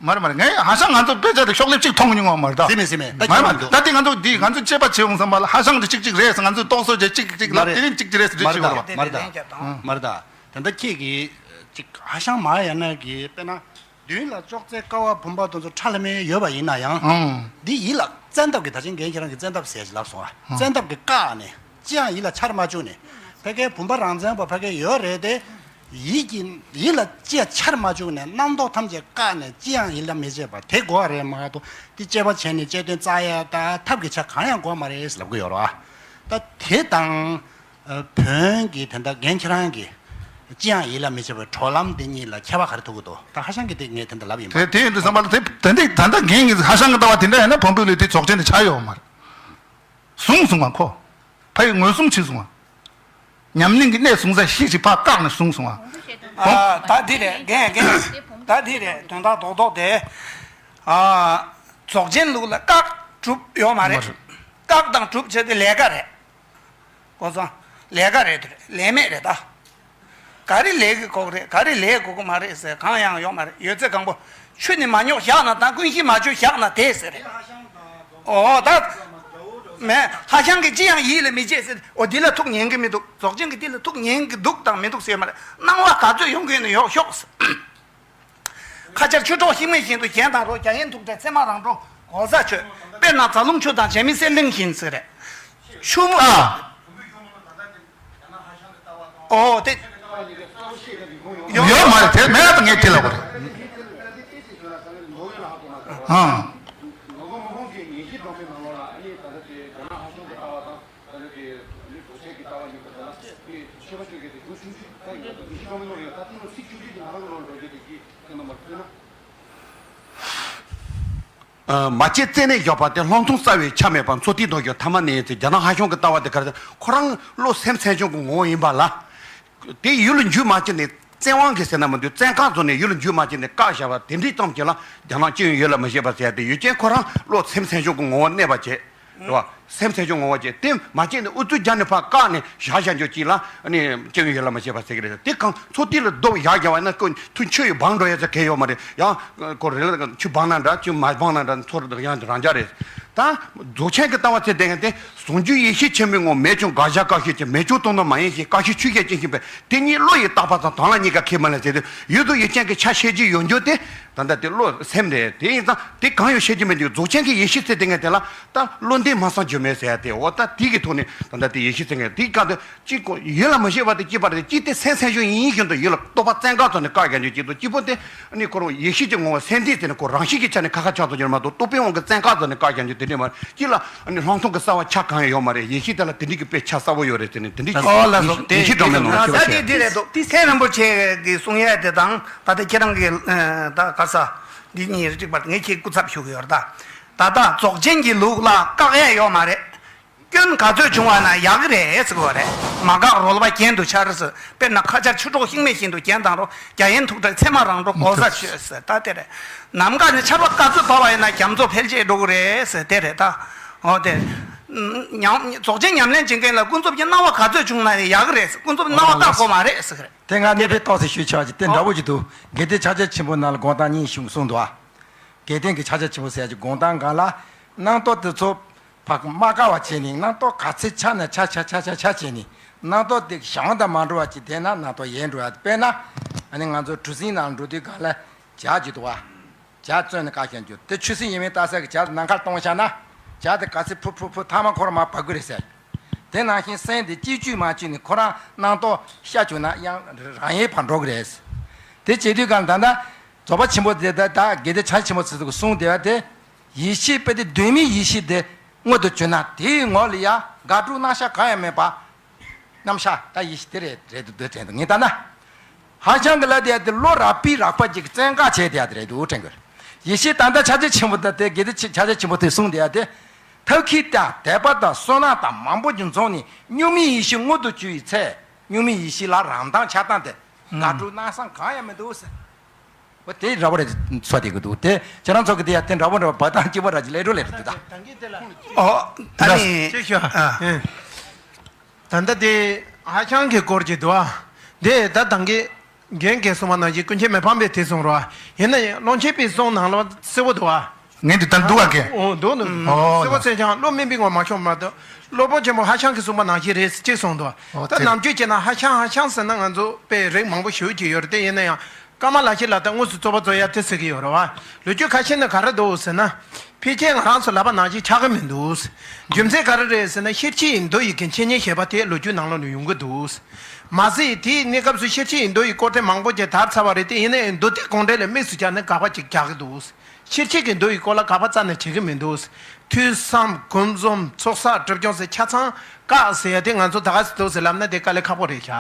མ་རེད་མ་རེད། ངས་ཧ་ཤང་ང་ཚོ་དཔེ་ཆ་དེ་ཤོག་ལེབ་གཅིག་མཐོང་མྱོང་བ་མ་རེད་ད། ཟེར་མེད་ཟེར་མེད། ད་མ་རེད་མ་རེད། ད་དེ་ང་ཚོ་འདི་ང་ཚོ་དཔྱད་པ་བྱེད་འོང་བསམ་པ་ལ་ཧ་ཤང་དེ་གཅིག་གཅིག་རེད་ཟེར། ང་ཚོས་རྟོག་བཟོ་བྱས་གཅིག་གཅིག་ལབ། མ་རེད་དེ་རིང་གཅིག་གཅིག་རེད་ཟེར་འདྲ་ཅིག་ཡོད་རེད་བ། མ་རེད་ད། མ་རེད་ད། དེ་འདྲ་ཁྱེད་ཀྱིས་གཅིག་ཧ་ཤང་མ་ཧཱ་ཡ་ན་གི་དཔེར་ན་མདུན་ལ་ཅོག་ཙེ་ཀ་བ་བུམ་པ་དེ་ཚོ་ཁྲ་ལམ་མེ་ཡོད་པ་ཡིན་ན་ཡང་། ཨང་། འདི་ཡིད་ལ་བཙན་ཐབས་ཀྱིས། ད་ཅིང་རྒན་ཁྱེད་རང་གིས་བཙན་ཐབས་ཟེར་ལབ་སོང་བ། ཨང་། བཙན་ཐབས་ཀྱིས་བཀག་ནས། ཅི་ཡང་ཡིད་ལ་འཆར་མ་བཅུག་ནས། ཕ་གིའི་བུམ་པ་རང་མཚན་པ་ཕ་གིའི་ཡོད་རེད་དེ། ཡིད་ཀྱི་ཡིད་ལ་ཅི་ཡང་འཆར་མ་བཅུག་ནས་རྣམ་རྟོག་ཐམས་ཅད་བཀག་ནས་ཅི་ཡང་ཡིད་ལ་མི་བྱེད་པ་དེ་དགོས་པ་རེད་མ་གཏོགས། དེ་དཔྱད་པ་བྱས་ནས་དཔྱད་དོན་བཙལ་ཡ་ད་ཐབས་ཀྱི་ཆ་གང་ཡང་དགོས་མ་རེད་ལབ་ཀྱི་ཡོད་རེད་བ། ད་དེ་དང་། ཨ། བོན་གྱི་དེ་འདྲ་རྒན་ཁྱེད་རང་གིས་ ཅི་ཡང་ཡིད་ལ་མི་བྱེད་པའི་གྲོལ་ལམ་དེ་གཉིས་ལ་ཁྱད་པར་ག་རེ་ཐུག་གི་འདུག་ད་ཧྭ་ཤང་གིས་དེ་ངས་དེ་འདྲ་ལབ་ཡིན་པ། དེ་དེ་ཡིན་དུས་ཙམ་པ་ལ་དེ་དེ་འདྲའི་ད་ལྟ་རྒན་གྱིས་ཧྭ་ཤང་གི་ལྟ་བ་དེ་འདྲ་ཡིན་ན་བོན་པོའི་ལུགས་མཐུན་རྫོགས་ཆེན་དེ་ཆགས་ཡོད་མ་རེད། བཟུང་སོང་བ་ཁོ། ཕ་ཡི་ངོས་བཟུང་བྱས་སོང་བ། ཉམས་ལེན་གྱི་གནས་བཟུང་ས་ཤེས་ཤིག་ཕར་བཀག་ནས་བཟུང་སོང་བ། ཨ། ད་འདི་རེད། རྒན་རྒན། ད་འདི་རེད། དོན་དག་རྡོག་རྡོག་དེ། ཨ། རྫོགས་ཆེན་ལུགས་ལ་བཀག་སྒྲུབ་ཡོད་མ་རེད། མ་རེད། བཀག་དང་སྒྲུབ་བྱས་ཏེ་ལས་ཀ་རེད། གོ་སོང་། ལས་ཀ་རེད་དེ་རེད། ལས་མེད་རེད་ད། ག་རེ་ལས་ཀྱི་གོ་གི་རེད། ག་རེ་ལས་དགོས་ཀྱི་མ་རེད་ཟེར་གང་ཡང་ཡོད་མ་རེད། ཡོད་ཚད་གང་པོ། ཆུ་ནི་མ་རྙོག་བཞག་ན་དང་། ཀུན་གཞི་མ་བཅོས་བཞག་ན་དེ་ཟེར་རེད། ཨོ་ད། མེད། ཧྭ་ཤང་གིས་ཅི་ཡང་ཡིད་ལ་མི་བྱེད་ཟེར། ཨོ་འདི་ལ་ཐུགས་ཉན་གྱི་མི་འདུག་རྫོགས་ཆེན་གྱིས་འདི་ལ་ཐུགས་ཉན་གྱི་འདུག་དང་མི་འདུག་ཟེར་མ་རེད། སྣང་བ་ག་ཚོད་ཡོང་གི་ཡོད་ན་ཡོང་ཤོག་ཟེར། ཁ་ཆར་ཆུ་གྲོགས་ཤིང་མེད་བཞིན་དུ་གྱེན་དང་འགྲོ། རྒྱ་ཡན་ཐུགས་ཁྲལ་ཚེར་མ་རང་འགྲོ། གོ་ས་ཆོད། དཔེར་ན་རྫ་ལུང་ཆུ་དང་བྱེ་མའི་གསེར་གླིང་བཞིན་ཟེར་རེད། ཆུ་མོ། ཨ། ཨོ་དེ། ཡོད་མ་རེད། དེ་མེད་ད་ངས་དེ་ལབ་དགོས་རེད། ཨང་། ཨ། མ་བྱས་རྩད་ནས་བཞག་པ་དེ་སློང་ཐུང་རྩ་བའི་ཆ་མེད་པ། མཚོ་ཐིག་རྡོ་སྐྱོར་ཐ་མ་ནས་ཡིན་ཚེ། རྒྱ་ནག་ཧྭ་ཤང་གི་ལྟ་བ་དེ་ག་རེ་ཟེར། ཁོ་རང་བློ་སེམས་སེམས་བྱུང་གི་ངོ་བོ་ཡིན་པ་ལ། དེ་ཡུལ་ལ་འཇུས་མ་བྱས་ནས་བཙན་དབང་གིས་ཟེར་ན་མི་འདུག་བཙན་བཀག་བཟོ་ནས་ཡུལ་ལ་འཇུས་མ་བྱས་ནས་བཀག་བཞག་པ་དེ་འདྲའི་ཙམ་གྱིས་ལ་རྒྱ་ནག་སྤྱི་ཡོངས་ཡིད་ལ་མི་བྱེད་པ་ཟེར་ཡ་དེ། ཡུལ་ཅན་ཁོ་རང་བློ་སེམས་སེམས་བྱུང་གི་ངོ་བོ་གནས་པ་བྱས། རེད་བ། སེམས་སེམས་བྱུང་ངོ་བོ་བྱས། དེ་མ་བྱས་ནས་ཨུ་ཚུགས་རྒྱག་ནས་ཕར་བཀག་ནས་བཞག་བཞག་འཇོག་ཅིག་ལ་ནི་སྤྱི་ཡོངས་ཡིད་ལ་མི་བྱེད་པ་ཟེར་གི་རེད། དེ་གང་མཚོ་ཐིག་ལ་རྡོ་བཞག་བཞག་པ་ན་ཁོ་ཐུག་ཆུ་ཡིས་སྦངས་འགྲོ་ཡ་ཚ་གལ་ཡོད་མ་རེད། ཡང་ཁོ་རེ་ལ་ཆུ་སྦངས་ན་འདྲ། ཆུ་མ་སྦངས་ན་འདྲ། མཚོ་ར་ཡང་རང་འཇགས་རེད། ད་རྫོགས་ཆེན་གྱི་ལྟ་བ་ཚད་ལྡན་གྱི་དེ། ཟུང་འཇུག་ཡེ་ཤེས་ཆེན་པོའི་ངོ་བོ། མེ་བྱུང་དགག་བྱ་བཀག་ཤེས་ཀྱི། མེ་བྱུང་སྟོང་ན་མ་ཡིན་ཞེས་བཀག་ཤེས་ཆོས་ཤེས་ཅན་ཤེས་པས། དེ་ཉིད་བློ་ཡིས་བཏགས་པ་དང་དོན་ལ་གཉིས་ཀ་ཁས་མི་ལེན་ཟེར་དུས། ཡུལ་དུ་ཡུལ་ཅན་གྱི་ཆ་ཤེས་ཀྱི་ཡོད་འགྱུར་ཏེ། ད་ལྟ་དེ་བློ་སེམས་རེད། དེ་ཡིན་ཙང་དེ་གང་ཡང་ཤེས་ཀྱི་མེད་འགྱུར། རྫོགས་ཆེན་གྱི་ཡེ་ཤེས་ཚད་ལྡན་གྱི་དེ་ལ་ད་བློ་འདས་མ་སངས་རྒྱུ་མེད་ཟེར་ཡ་དེ། འོ་ད་དེ་གི་ཐོག་ནས་ད་ལྟ་དེ་ཡེ་ཤེས་ཚད་ལྡན་དེའི་སྐབས་དུ། གཅིག་གོ་ཡིད་ལ་མི་བྱེད་པ་དེ་གཅིག་པ་རེད། གཅིག་དེ་སེམས་སེམས་བྱུང་ཡིན་བཞིན་དུ་ཡིད་ལ་རྟོག་པ་བཙན་བཀག་བཟོ་ནས་བཀག་རྒྱག་རྒྱུ་གཅིག་དང་། གཅིག་པོ་དེ་ནི་ཁོ་རང་ཡེ་ཤེས་ཀྱི་ངོ་བོ་སེམས་གཏད་ཟེར་ནས་ཁོ་རང་བཞིན་གྱི་ཆ་ནས་ཁ་ཁ་ཆགས་ཚོ་རྒྱུ་མ་གཏོགས། རྟོག་པའི་དབང་གིས་བཙན་བཀག་བཟོ་ནས་བཀག་རྒྱག་རྒྱུ་དེ་འདྲས་མ་རེད། གཅིག་ལ་ནི་སློང་ཐུང་གི་རྩ་བ་ཆ་གང་ཡང་ཡོད་མ་རེད། ཡེ་ཤེས་དེ་ལ་དེ་འདྲས་ཀྱི་དཔེ་ཆ་གསལ་པོ་ཡོད་རེད་ཟེར་ནས། དེ་འདྲས་ཀྱི་ཨོ་ལགས་སོ། དེ་ཡེ་ཤེས་སྒྲོན་མེ་ནང་ལ་ད་ཁྱེད་པ་དེ་བཤད། དེ་རེད་འདུག་ཐེག་རིན་པོ་ཆེ་གིས་གསུང་ཡས་དེ་དང་ད་ལྟ་ཁྱེད་རང་གི་ད་ག་ས་འདི་གཉིས་རེད་པ། ངས་ཁྱེད་སྐུ་ཚབ་ཞུ་གི་ཡོད་རེད། ད་ད་ལྟ་རྫོགས་ཆེན་གྱི་ལུགས་ལ་བཀག་ཡས་ཡོད་མ་རེད། སྐྱོན་ག་ཚོད་བྱུང་བ་ན་ཡག་གི་རེད་ཟེར་གི་རེད། མ་བཀག་རོལ་པ་གྱེན་དུ་འཕྱར་ཟེར། དཔེར་ན་ཁ་ཆར་ཆུ་གྲོགས་ཤིང་མེད་བཞིན་དུ་གྱེན་དང་རོ། རྒྱ་ཡན་ཐུག་འཕྲད་ཚེར་མ་རང་འགྲོ། གོ་ས་ཆོད་ཟེར། ད་དེ་རེད། ནམ་མཁའ་ནས་ཆར་པ་ག་ཚོད་བབས་པ་ཡིན་ན་རྒྱ་མཚོ་འཕེལ་རྒྱས་འགྲོ་གི་རེད་ཟེར། དེ་རེད་ད། འོ་དེ། ཉམས་རྫོགས་ཆེན་ཉམས་ལེན་བྱེད་མཁན་ལ་ཀུན་རྫོབ་ཀྱི་སྣང་བ་ག་ཚོད་བྱུང་ན་ཡག་གི་རེད་ཟེར། ཀུན་རྫོབ་སྣང་བ་བཀག་དགོས་མ་རེད་ཟེར་གི་རེད། དེ་སྔ་གནས་པའི་རྟོགས་སུ་ཞུས་ཆོག་ཅིག་དེ་འདྲ་བོ་ཅིག་འདུག་དགེ་ལྡན་ཕྱག་རྒྱ་ཆེན་པོ་ནང་ལ་དགོངས་དག་གཉིས་བྱུང་གསུངས་འདུག་ཨ། དགེ་ལྡན་གྱི་ཕྱག་རྒྱ་ཆེན་པོ་ཟེར་ཡ་གྱི་དགོངས་དག་སྒང་ལ། སྣང་སྟོང་དེ་ཚོ་ཕར་མ་བཀག་པ་བྱས་ནས། སྣང་སྟོང་ག་ཚད་ཆགས་ན་ཆགས་ཆགས་ཆགས་ཆགས་ཆགས་བྱས་ནས། སྣང་སྟོང་དེ་བྱང་དུ་མ་འགྲོ་བ་ཅིག་བསྡད་ན་སྣང་སྟོང་ཡལ་འགྲོ་ཡ། དཔེར་ན་ཨ་ནི་ང་ཚོ་གྲུ་གཟིངས་ནང་འགྲོ་དུས་སྒང་ལ་ཇ་ཅིག་འདུག་བ། ཇ་བཙོས་ནས་བཀག་བཞག་རྒྱུ་དེ། ཆུ་སྲིན་ཡིན་མིན་ལྟ་ས་གི་ཇ་ནམ་མཁར་གཏོང་བཞག་ན། ཇ་དེ་ག་ཚད་ཕུབ་ཕུབ་ཕུབ་ཐ་མ་ཁོ་རང་མར་བབས་ཀྱི་རེད་ཟེར། དེ་ནང་བཞིན་སེམས་དེ་གཅིག་བཅུས་མ་བཅུས་ནས་ཁོ་རང་སྣང་སྟོང་ཤར་བཅུག་ན་ཡང་རང་ཡལ་བར་འགྲོ་གི་རེད། དེ་བྱེད་དུས་སྒང་ད་ལྟ་རྫོགས་པ་ཆེན་པོ་དེ། ད་ད་དགེ་ལྡན་ཕྱག་རྒྱ་ཆེན་པོ་ཚོས་གསུངས་བསྡད་པ་དེ། ཡེ་ཤེས་དཔེ་དེ་གདོད་མའི་ཡེ་ཤེས་དེ་མངོན་དུ་གྱུར་ན། དེའི་ངོ་ལ་ཡ་དགག་སྒྲུབ་རྣམ་གཞག་གང་ཡང་མེད་པ། རྣམ་གཞག་ད་ཡེ་ཤེས་དེ་རེད་རེད་འདུག་དྲན་འདུག་ངས་ལྟ་ན། ཧྭ་ཤང་གི་ལ་དེ་ཡ་དེ་བློ་རགས་པས་རགས་པ་ཅིག་བཙན་བཀག་བྱས་དེ་ཡ་དེ་རེད་འདུག་དྲན་གི་རེད། ཡེ་ཤེས་ད་ལྟ་ཕྱག་རྒྱ་ཆེན་པོ་དང་དེ་དགེ་ལྡན་ཕྱག་རྒྱ་ཆེན་པོ་དེ་གསུངས་དེ་ཡ་དེ། ཐབས་མཁས་དང་དད་པ་དང་བསོད་ནམས་དང་མང་པོ་ཅིག་འཛོམས་ནས་གཉུག་མའི་ཡེ་ཤེས་མངོན་དུ་གྱུར་བའི་ཚེ། གཉུག་མའི་ཡེ་ཤེས་ལ་རང་མདངས་ཆགས་སྟངས་དེ་དགག་སྒྲུབ་རྣམ་གཞག་གང་ཡང་མི་འདུག་ཟེར། འོ་དེ་འདྲ་བོ་རེད་ཚོར་བསྡད་ཀྱི་འདུག་དེ་ཁྱེད་རང་ཚོ་གི་དེ་ཡ་དེ་འདྲ་བོ་འདྲ་བོ་འབའ་ཐང་གཅིག་པ་ར་ཅིག་ལས་འགྲོ་ལས་རེད་འདུག་ད། ཨོ་ད་ནི། ཅིག་ཞུ། ཨ། ཨེ། ད་ལྟ་དེ་ཧྭ་ཤང་གི་སྐོར་གྱི་འདུག་ཨ། དེ་ད་ད་གིན་རྒན་གྱིས་གསུངས་པ་ནང་བཞིན་ཀུན་མཁྱེན་མི་ཕམ་པས་དེ་གསུངས་རོ། ཡིན་ན་ཡང་ཀློང་ཆེན་པའི་གསུང་ནང་ལ་གསལ་པོ་འདུག་ཨ། ངས་འདི་ལྟར་འདུག་ཨ་ཀེ། ཨོ་འདུག་འདུག་ཨོ་གསལ་པོ་ལ། གསལ་ཀྱང་སློབ་དམན་པའི་ངོར་མ་ཤོང་མ་གཏོགས། སློབ་དཔོན་ཆེན་པོ་ཧྭ་ཤང་གིས་གསུངས་པ་ནང་བཞིན་རེད་ཅེས་གསུངས་འདུག་ཨོ་ད་དེ་རེད། ནམ་རྒྱུན་བྱས་ན་ཧྭ་ཤང་ཧྭ་ཤང་ཟེར་ན་ང་ཚོ་དཔེ་རིགས་མང་པོ་ཞུ་གི་ཡོད་རེད་དེ། ཡིན་ན་ཡང་། ཀརྨ་ལ་ཤཱི་ལ་ད་དངོས་སུ་རྩོད་པ་རྩོད་ཡ་དེ་ཟེར་གྱི་ཡོད་རེད་བ། ལོ་རྒྱུས་ཁ་ཤས་ནས་ག་རེ་འདུག་ཟེར་ན། ཕལ་ཆེར་ང་རང་ཚོ་ལབ་པ་ནང་བཞིན་ཆགས་ཀྱི་མི་འདུག་རྒྱུ་མཚན་ག་རེ་རེད་ཟེར་ན། ཤེར་ཕྱིན་ཡི་མདོ་ཡི་གི་འཆད་ཉན་ཞེས་པ་དེ་ལོ་རྒྱུས་ནང་ལོགས་ནས་ཡོང་གི་འདུག་མ་ཟད་དེའི་གནས་སྐབས་སུ་ཤེར་ཕྱིན་ཡི་མདོ་ཡི་སྐོར་དེབ་མང་པོ་ཅིག་དར་ཚར་བ་རེད་དེ། ཡིན་ན་ཡང་མདོ་སྡེ་དགོངས་འགྲེལ་ལ་དམིགས་སུ་བཀར་ནས་དགག་པ་ཅིག་རྒྱག་གི་འདུག་ཕྱིར་ཁྱེད་ཀྱི་མདོ་ཡི་སྐོར་ལ་དགག་པ་རྩ་ནས་བྱེད་ཀྱི་མི་འདུག། ཐོས་བསམ་སྒོམ་གསུམ་ཚོགས་བསགས་སྒྲིབ་སྦྱོང་ཟེར་ཆ་ཚང་བཀག་ཟེར་ཡ་དེ་ང་ཚོ་ད་ག་ཟེ་འདུག་ཟེར་ལབ་ན་དེ་དཀའ་ལས་ཁག་པོ་རེད་ཤག།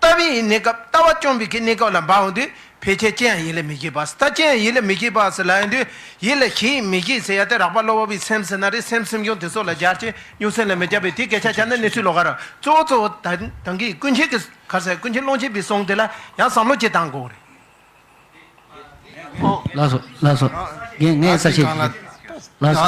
ལྟ་བའི་གནས་སྐབས་ལྟ་བ་སྐྱོང་བའི་གི་གནས་སྐབས་ལ་འབབ་འོང་དུས་ཕལ་ཆེར་ཅི་ཡང་ཡིད་ལ་མི་བྱེད་པ། ད་ཅི་ཡང་ཡིད་ལ་མི་བྱེད་པ་ཟེར་ལབ་ཡོང་དུས་ཡིད་ལ་བྱེད་མི་བྱེད་ཟེར་ཡ་དེ་རགས་པ་གློ་བུར་བའི་སེམས་ཟེར་ན་རེད། སེམས་སེམས་བྱུང་དེ་ཚོ་ལ་སྦྱར་ཅིང་སྨྱུང་སེམས་ལ་མི་སྦྱར་བའི་དེ་སྐད་ཆ་བྱས་ན་གནས་ཚུལ་ལོགས་ཀ་རེད། གཙོ་བོ་གཙོ་བོ་ད་ད་གིན་ཀུན་མཁྱེན་གྱི་ག་རེ་ཟེར། ཀུན་མཁྱེན་ཀློང་ཆེན་པའི་གསུང་དེ་ལ་ཡང་བསམ་བློ་ཅིག་བཏང་དགོས་རེད། ལགས་སོ། ལགས་སོ། རྒན་ངས་གསལ་བཤད་ཞིག། ལགས་སོ།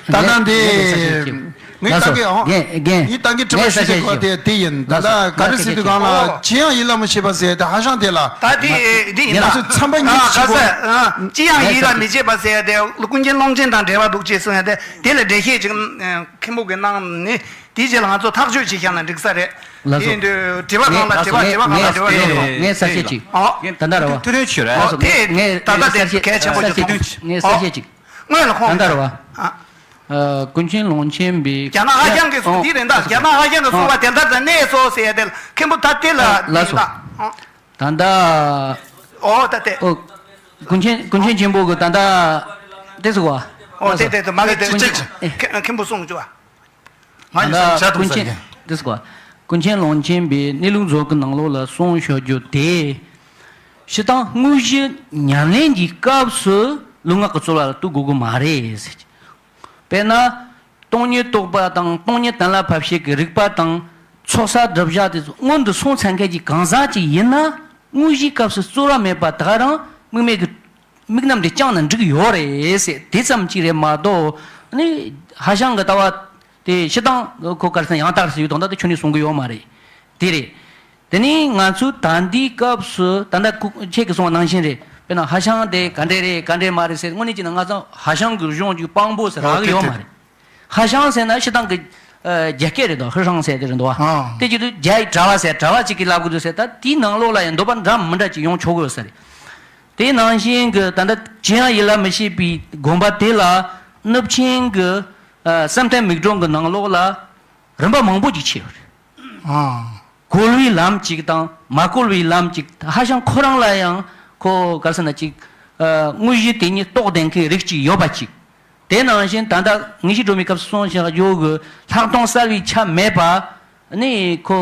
ད་ལྟ་འདི་ངས་གསལ་བཤད་ཞིག། ངས་ལྟ་གི་ཨོ། རྒན་རྒན་ངས་ལྟ་གི་དྲི་བ་ཞུ་གི་གོ་དེ་དེ་ཡིན། ད་ལྟ་ག་རེ་ཟེར་དུས་སྒང་ལ་ཅི་ཡང་ཡིད་ལ་མི་བྱེད་པ་ཟེར་ཏེ་ཧ་ཤང་དེ་ལ། ད་དེ་དེ་ཡིན་ང་ན། ཚོས་ཚན་པ་གཉིས་ཨ་ཤིག་གོ། ཅི་ཡང་ཡིད་ལ་མི་བྱེད་པ་ཟེར་ཏེ་ཀུན་མཁྱེན་ཀློང་ཆེན་དང་འབྲེལ་བ་འདུག་ཅེས་གསུངས་ཡ་དེ་དེ་ལ་འགྲེལ་བཤད་ཅིག་མཁན་པོ་གིས་གནང་ནི། དེའི་རྗེས་ལ་ང་ཚོ་ཐག་གཅོད་བྱེད་མཁན་ལ་འགྲིག་ས་རེད། ལགས་སོ། དེ་ཡིན་དུས་དྲི་བ་གང་ལ་དྲི་བ་དྲི་བ་གང་ལ་དྲི་བ་ཡོད་རེད། ངས་གསལ་བཤད་ཅིག། ཨོ། ད་ལྟ་རེད་བ། ཐུགས་རེ་ཆེ་རེད། ཨོ་དེ་ད་ལྟ་དེ་གལ་ཆེན་པོ་ཞིག་འདུག། ངས་གསལ་བཤད་ཅིག། སྔོན་ལ་ཁོང་ད་ལྟ་རེད་བ། ཨ། ཀུན་མཁྱེན་ཀློང་ཆེན་པའི་རྒྱ་ནག་ཧ་ཤང་གི་གསུང་དེ་རེད་ད། རྒྱ་ནག་ཧ་ཤང་གི་གསུང་བ་དེ་ལྟར་དུ་གནས་སོ་ཟེར་ཡ་དེ་ལ་མཁན་པོ་ད་དེ་ལ་ལགས་སོ། ད་ལྟ། ཨོ་ད་དེ། ཨོ། ཀུན་མཁྱེན་ཀུན་མཁྱེན་ཆེན་པོ་གི་ད་ལྟ། དེ་ཟེར་བ། ཨོ་དེ་དེ་དེ་མ་གི་དེ་ཀུན་མཁྱེན་མཁན་པོ་གསུང་བྱུང་བ། ང་ད་ཡི་ས་ལྟ་ཞྭ་དུང་ཀུན་ཟེར་མཁན་གྱི། དེ་ཟེར་བ། ཀུན་མཁྱེན་ཀློང་ཆེན་པའི་གནས་ལུགས་མཛོད་ཀྱི་ནང་ལོགས་ལ་གསུངས་བཞག་རྒྱུ་དེ། སྤྱིར་བཏང་དངོས་གཞི་ཉམས་ལེན་གྱི་སྐབས་སུ་ལུས་ངག་གི་རྩོལ་བ་ལ་གཏུག་དགོས་ཀྱི་མ་རེད་ཟེར་གྱི། དཔེར་ན། སྟོང་ཉིད་རྟོགས་པ་དང་སྟོང་ཉིད་གཏན་ལ་ཕབ་བྱེད་ཀྱི་རིག་པ་དང་ཚོགས་བསགས་སྒྲིབ་སྦྱང་དེ་ཚོ་སྔོན་དུ་སོང་ཚར་མཁན་གྱི་གང་ཟག་ཅིག་ཡིན་ན་དངོས་གཞིའི་སྐབས་སུ་རྩོལ་བ་མེད་པ་ད་ག་རང་དམིགས་མེད་ཀྱི་དམིགས་རྣམ་དེ་བསྐྱངས་ན་འགྲིག་ཡོད་རེད་ཟེར་དེ་ཙམ་གཅིག་རེད་མ་གཏོགས་ནི་ཧ་ཤང་གི་ལྟ་བ་དེ་སྤྱིར་བཏང་ཁོ་ག་རེ་ཟེར་ཡང་དག་ཟེར་ཡོད་དང་ད་དེ་ཁྱོན་ནས་གསུང་གི་ཡོད་མ་རེད། དེ་རེད། དེ་ནི་ང་ཚོས་ད་ལྟའི་སྐབས་སུ་ད་ལྟ་ཁྱེད་ཀྱིས་གསུངས་པ་ནང་བཞིན་རེད། དཔེར་ན་ཧ་ཤང་དེ་ག་འདྲས་རེད་ག་འདྲས་མ་རེད་ཟེར་དངོས་གནས་བྱས་ན་ང་ཚོ་ཧ་ཤང་གི་གཞུང་གི་དཔང་པོ་ཟེར་རག་གི་ཡོད་མ་རེད། ཧ་ཤང་ཟེར་ན་ཕྱི་ཐང་གི་རྒྱ་སྐད་རེད་དོ། ཧི་ཧྲང་ཟེར་དེ་རེད་འདུག་བ། དེ་བྱེད་དུས་རྒྱ་ཡི་གྲྭ་བ་ཟེར་གྲྭ་བ་གཅིག་གིས་ལབ་དགོས་འདུག་ཟེར། ད་དེའི་ནང་ལོགས་ལ་ཡང་འདོད་པ་འདྲ་མི་འདྲ་ཅིག་ཡོང་ཆོག་གི་ཡོད་ས་རེད། དེའི་ནང་བཞིན་གྱི་ད་ལྟ་ཅི་ཡང་ཡིད་ལ་མི་བྱེད་པའི་དགོངས་པ་དེ་ལ་གནུབས་ཆེན་གྱི་བསམ་གཏན་མིག་སྒྲོན་གྱི་ནང་ལོགས་ལ་རིམ་པ་མང་པོ་ཅིག་ཕྱེ་ཡོད་རེད། གོལ་བའི་ལམ་གཅིག་དང་མ་གོལ་བའི་ལམ་གཅིག། ཧ་ཤང་ཁོ་རང་ལ་ཡང་ཁོ་ག་རེ་ཟེར་ན་ཅིག་དངོས་གཞི་དེ་ཉིད་རྟོགས་ལྡན་མཁན་རིགས་གཅིག་ཡོད་པ་གཅིག། དེ་ནང་བཞིན་ད་ལྟ་ངེས་ཤེས་སྒྲོན་མེའི་སྐབས་སུ་གསུངས་བཞག་ཡོད་གི་ལྷག་མཐོང་གསལ་བའི་ཆ་མེད་པ་ནི་ཁོ་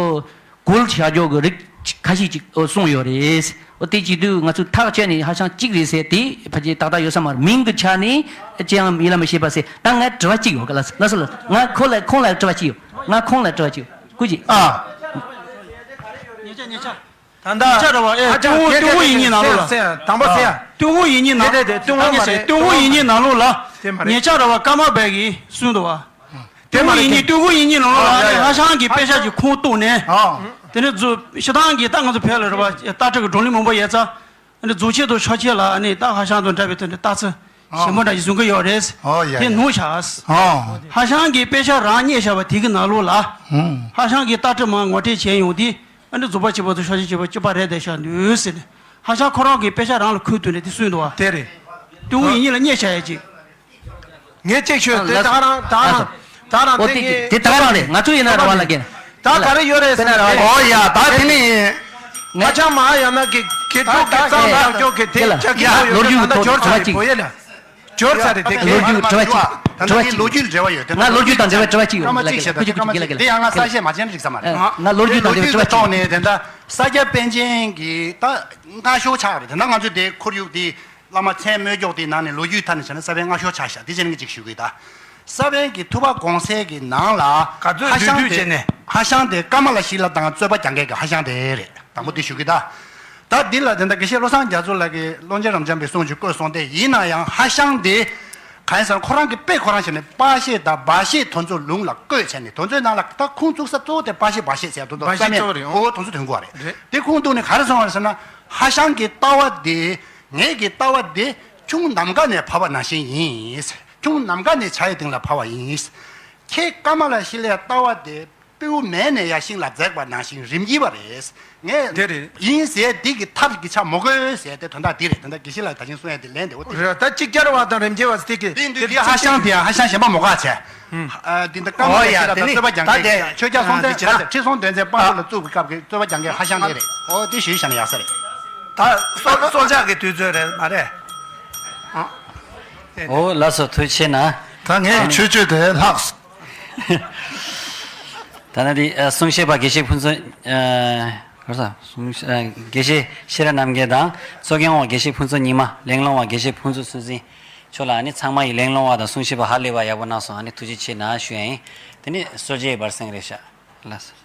གོལ་བཞག་ཡོད་གི་རིགས་ཁ་ཤས་ཅིག་གསུངས་ཡོད་རེད། འོ་དེ་བྱེད་དུས་ང་ཚོས་ཐག་བཅད་ནས་ཧ་ཤང་གཅིག་རེད་ཟེར་དེ་ཕལ་ཆེར་ཏག་ཏག་ཡོད་ས་མ་རེད། མིང་གི་ཆ་ནས་ཅི་ཡང་ཡིད་ལ་མི་བྱེད་པ་ཟེར། ད་ངས་དྲི་བ་གཅིག་ཡོད་ག་ལ་ལ་སོ་ལ་ང་ཁོ་ལ་ཁོང་ལ་དྲི་བ་གཅིག་ཡོད། ང་ཁོང་ལ་དྲི་བ་གཅིག་ཡོད་སྐུ་མཁྱེན། ཨ། ད་ལྟ་ཉེ་ཆར་རེད་བ། ཨེ་ཨ་ཅག་ཏུའུ་ཁྱེད་ཏུའུ་ཡིན་གཉིས་ནང་ལོགས་ལ། དང་པོ་ཟེར་ཡ། ཏུའུ་ཡིན་གཉིས་ནང་། དེ་དེ་དེ་ཏུའུ་མ་རེད། ཏུའུ་ཡིན་གཉིས་ནང་ལོགས་ལ། དེ་མ་རེད། ཉེ་ཆར་རེད་བ་ཀརྨ་པ་གིས་གསུངས་འདུག་བ། དེ་མ་ཏུའུ་ཡིན་གཉིས་ཏུའུ་ཡིན་གཉིས་ནང་ལོགས་ལ་ཨ་ནི་ཧ་ཤང་གི་དཔེ་ཆ་ཅིག་ཁུངས་གཏུགས་ནས། དེ་ནས་རྫོང་ཕྱི་ཐང་གི་ད་ང་ཚོ་བོད་ལ་རེད་བ་ལྟ་ཁྲིད་ཀྱི་བགྲོ་གླེང་མང་པོ་ཡོད་ཙང་། ཨ་ནི་རྫོང་ཆེན་དང་ཤོག་ཆེན་ལ་ཨ་ནི་ད་ཧ་ཤང་དང་འདྲ་བའི་དོན་དུ་ལྟ་ཚུལ་ཞིབ་མོ་འདྲ་ཞིག་བཟུང་གི་ཡོད་རེད། ཨོ་ཡ་དེ་ཡ། ནོར་བཞག་ཨོ། ཧ་ཤང་གི་དཔེ་ཆ་རང་རྙེད་བཞག་པ་དེ་གི་ནང་ལོགས་ལ། ཧུམ། ཧ་ཤང་གི་ལྟ་ཁྲིད་མང་ངོ་སྤྲོད་བྱས་ཡོང་དུས་ཨ་ནི་རྫོང་པ་གཅིག་པ་དང་ཤོག་ཆེན་གཅིག་པ་གཅིག་པ་རེད་བསྡད་བཞག་འདུག་ཟེར་ནས་ཧ་ཤང་ཁོ་རང་གི་དཔེ་ཆ་རང་ལ་ཁུངས་གཏུགས་ནས་དེ་གསུངས་འདུག་བ། དེ་རེད། ཏུའུ་ཡིན་གཉིས་ལ་རྙེད་བཞག་ཡ་ཅིག། ངས་ཅིག་ཤོད་དེ། ད་རང་ད་རང་ད་རང་ཨོ་དེ་དེ་དེ་ད་རང་རེད། ང་ཚོ་ཡིན་ན་ར་བ་ལ་རྒན། ད་ག་རེ་ཡོད་རེད་ཟེར་ན་ར་བ། ཨོ་ཡ་ད་དེ་ནི་ང་ཆ་མ་ཡང་ན་གི་གི་ཐུག་གི་གཙང་ད་ཀྱོ་གི་དེ་ལ་ཅག་གི་ཡ་ཡོད་ལོ་རྒྱུས་ད་ཐོག་འབྱོར་ཚར་ཡི་བོ་ཡེ་ལ་འབྱོར་ཚར་རེད་དེ་གི་ལོ་རྒྱུས་དྲི་བ་གཅིག་དྲི་བ་གཅིག་ལོ་རྒྱུས་དང་འབྲེལ་བའི་དྲི་བ་གཅིག་ཡོད་ལ་རྒན། ཁོ་ཅིག་ཁོ་ཅིག་གི་ལ་གི་ལ་དེ་ཡང་ང་ས་བཤད་མ་བྱས་ན་འགྲིག་ས་མ་རེད། ང་ལོ་རྒྱུས་དང་འབྲེལ་བའི་དྲི་བ་གཅིག་ཐོག་ནས་དེ་འདྲ་ས་སྐྱ་པཎ་ཆེན་གི་ད་སྔ་ཤོས་ཆགས་རེད། དེ་འདྲ་ང་ཚོས་དེ་ཁོར་ཡུག་དེ། བླ་མ་མཚན་སྨོས་སྐྱོག་དེའི་ནང་ནས་ལོ་རྒྱུས་ཐད་ནས་བྱས་ན་ས་པཎ་སྔ་ཤོས་ཆགས་ཤག་དེ་བྱས་ནས་ངས་ཅིག་ཞུ་གི་ཡིན་ད། ས་པཎ་གྱི་ཐུབ་པ་དགོངས་གསལ་གྱི་ནང་ལ་ག་ཚོད་ཧ་ཤང་བསྡུས་བསྡུས་བྱས་དེ་ནས། ཧ་ཤང་དེ་ཀ་མ་ལ་ཤཱི་ལ་དང་རྩོད་པ་རྒྱག་མཁན་གྱི་ཧ་ཤང་དེ་རེད། དང་པོ་དེ་ཞུ་གི་ཡིན་ད། ད་འདི་ལ་དེ་འདྲ་དགེ་བཤེས་བློ་བཟང་རྒྱ་མཚོ་ལགས་ཀྱིས་ཀློང་ཆེན་རབ་འབྱམས་པའི་གསུང་ཅིག་བཀོད་སོང་སྟེ་ཡིན་ན་ཡང་ཧ་ཤང་དེ་གང་ཡིན་ཟེར་ན་ཁོ་རང་གི་དཔེ་ཁོ་རང་བྱས་ནས་སྤ་བཤད་དང་སྦ་བཤད་དེ་ཚོ་ལུང་ལ་བཀོད་བྱས་ནས་དེ་ཚོའི་ནང་ལ་ད་ཁུངས་བཙུགས་ས་གཙོ་བོ་དེ་སྤ་བཤད་སྦ་བཤད་ཟེར་ཡ་དེ་ཚོ་སྤ་བཤད་ས་མེད་གཙོ་བོ་རེད། ཨོ་དེ་ཚོ་དོན་གོ་བ་རེད། རེད། དེ་ཁུངས་གཏུགས་ནས་ག་རེ་གསུངས་པ་རེད་ཟེར་ན་ཧ་ཤང་གི་ལྟ་བ་དེ། ངེད་ཀྱི་ལྟ་བ་འདི་ཁྱུང་ནམ་མཁའ་ནས་བབས་པ་ནང་བཞིན་ཡིན། ཁྱུང་ནམ་མཁའ་ནས་བྱ་ཡི་སྟེང་ལ་བབས་པ་ཡིན། ཁྱེད་ཀ་མ་ལ་ཤཱི་ལའི་ལྟ་བ་དེ་སྤྲེའུ་མེ་ནས་ཡར་ཤིང་ལ་འཛེགས་པ་ནང་བཞིན་རིམ་གྱིས་པ་རེད། ངས་དེ་རེད། ཡིན་ཟེར་འདི་གི་ཐབས་ཀྱི་ཆ་མོ་གོས་ཟེར་དེ་དོན་དག་འདི་རེད། དོན་དག་དགེ་བཤེས་ལགས་ད་ཅིང་གསུང་ཡ་དེ་ལན་དེ་འོ་དེ་རེད། ད་གཅིག་ཅར་བ་དང་རིམ་གྱིས་པ་དེ་གི་དེ་འདི་དེ་ཧ་ཤང་དེ་ཡང་ཧ་ཤང་གཞན་པ་མོ་ག་བྱས། ཨ་འདི་འདི་ཀ་མ་ལ་ཤཱི་ལ་དང་རྩོད་པ་རྒྱག་མཁན་ཆོས་རྒྱལ་སྲོང་བཙན་ཁྲི་སྲོང་ལྡེ་བཙན་དཔང་པོ་ལ་བཙུགས་པའི་སྐབས་ཀྱི་རྩོད་པ་རྒྱག་མཁན་ཧ་ཤང་དེ་རེད། ཨོ་དེ་ཞུས་བཞག་ན་ཡག་ས་རེད། ད་སྲོག་སྲོག་ཆགས་ཀྱི་དུས་ཚོད་རེད་མ་རེད། ཨ། ཨོ་ལགས་སོ། ཐུགས་རྗེ་ཆེ་གནང་། ད་ངས་ཆོས་སྤྱོད་དེ་ལྷག་སོང་། ད་ནི་འདི་ཨ་གསུང་བཤད་པ་དགེ་བཤེས་ཕུན་ཚོགས། ཨ་ག་རེ་ཟེར། གསུང་ཨ་དགེ་བཤེས་ཤེས་རབ་རྣམ་རྒྱལ་དང་། གཙོ་སྐྱོང་བ་དགེ་བཤེས་ཕུན་ཚོགས་ཉི་མ། གླེང་སློང་བ་དགེ་བཤེས་ཕུན་ཚོགས་ཚུལ་འཛིན་མཆོག་ལ། ཨ་ནི་ཚང་མ་ཡིས་གླེང་སློང་བ་དང་གསུང་བཤད་པ་ཧ་ལས་པ་ཡག་པོ་གནང་སོང་། ཨ་ནི་ཐུགས་རྗེ་ཆེ་གནང་ཞུ་ཡ་ཡིན། དེ་ནི་གསོལ་ཇའི་བར་གསེང་རེད་ཤག་ལགས་སོ།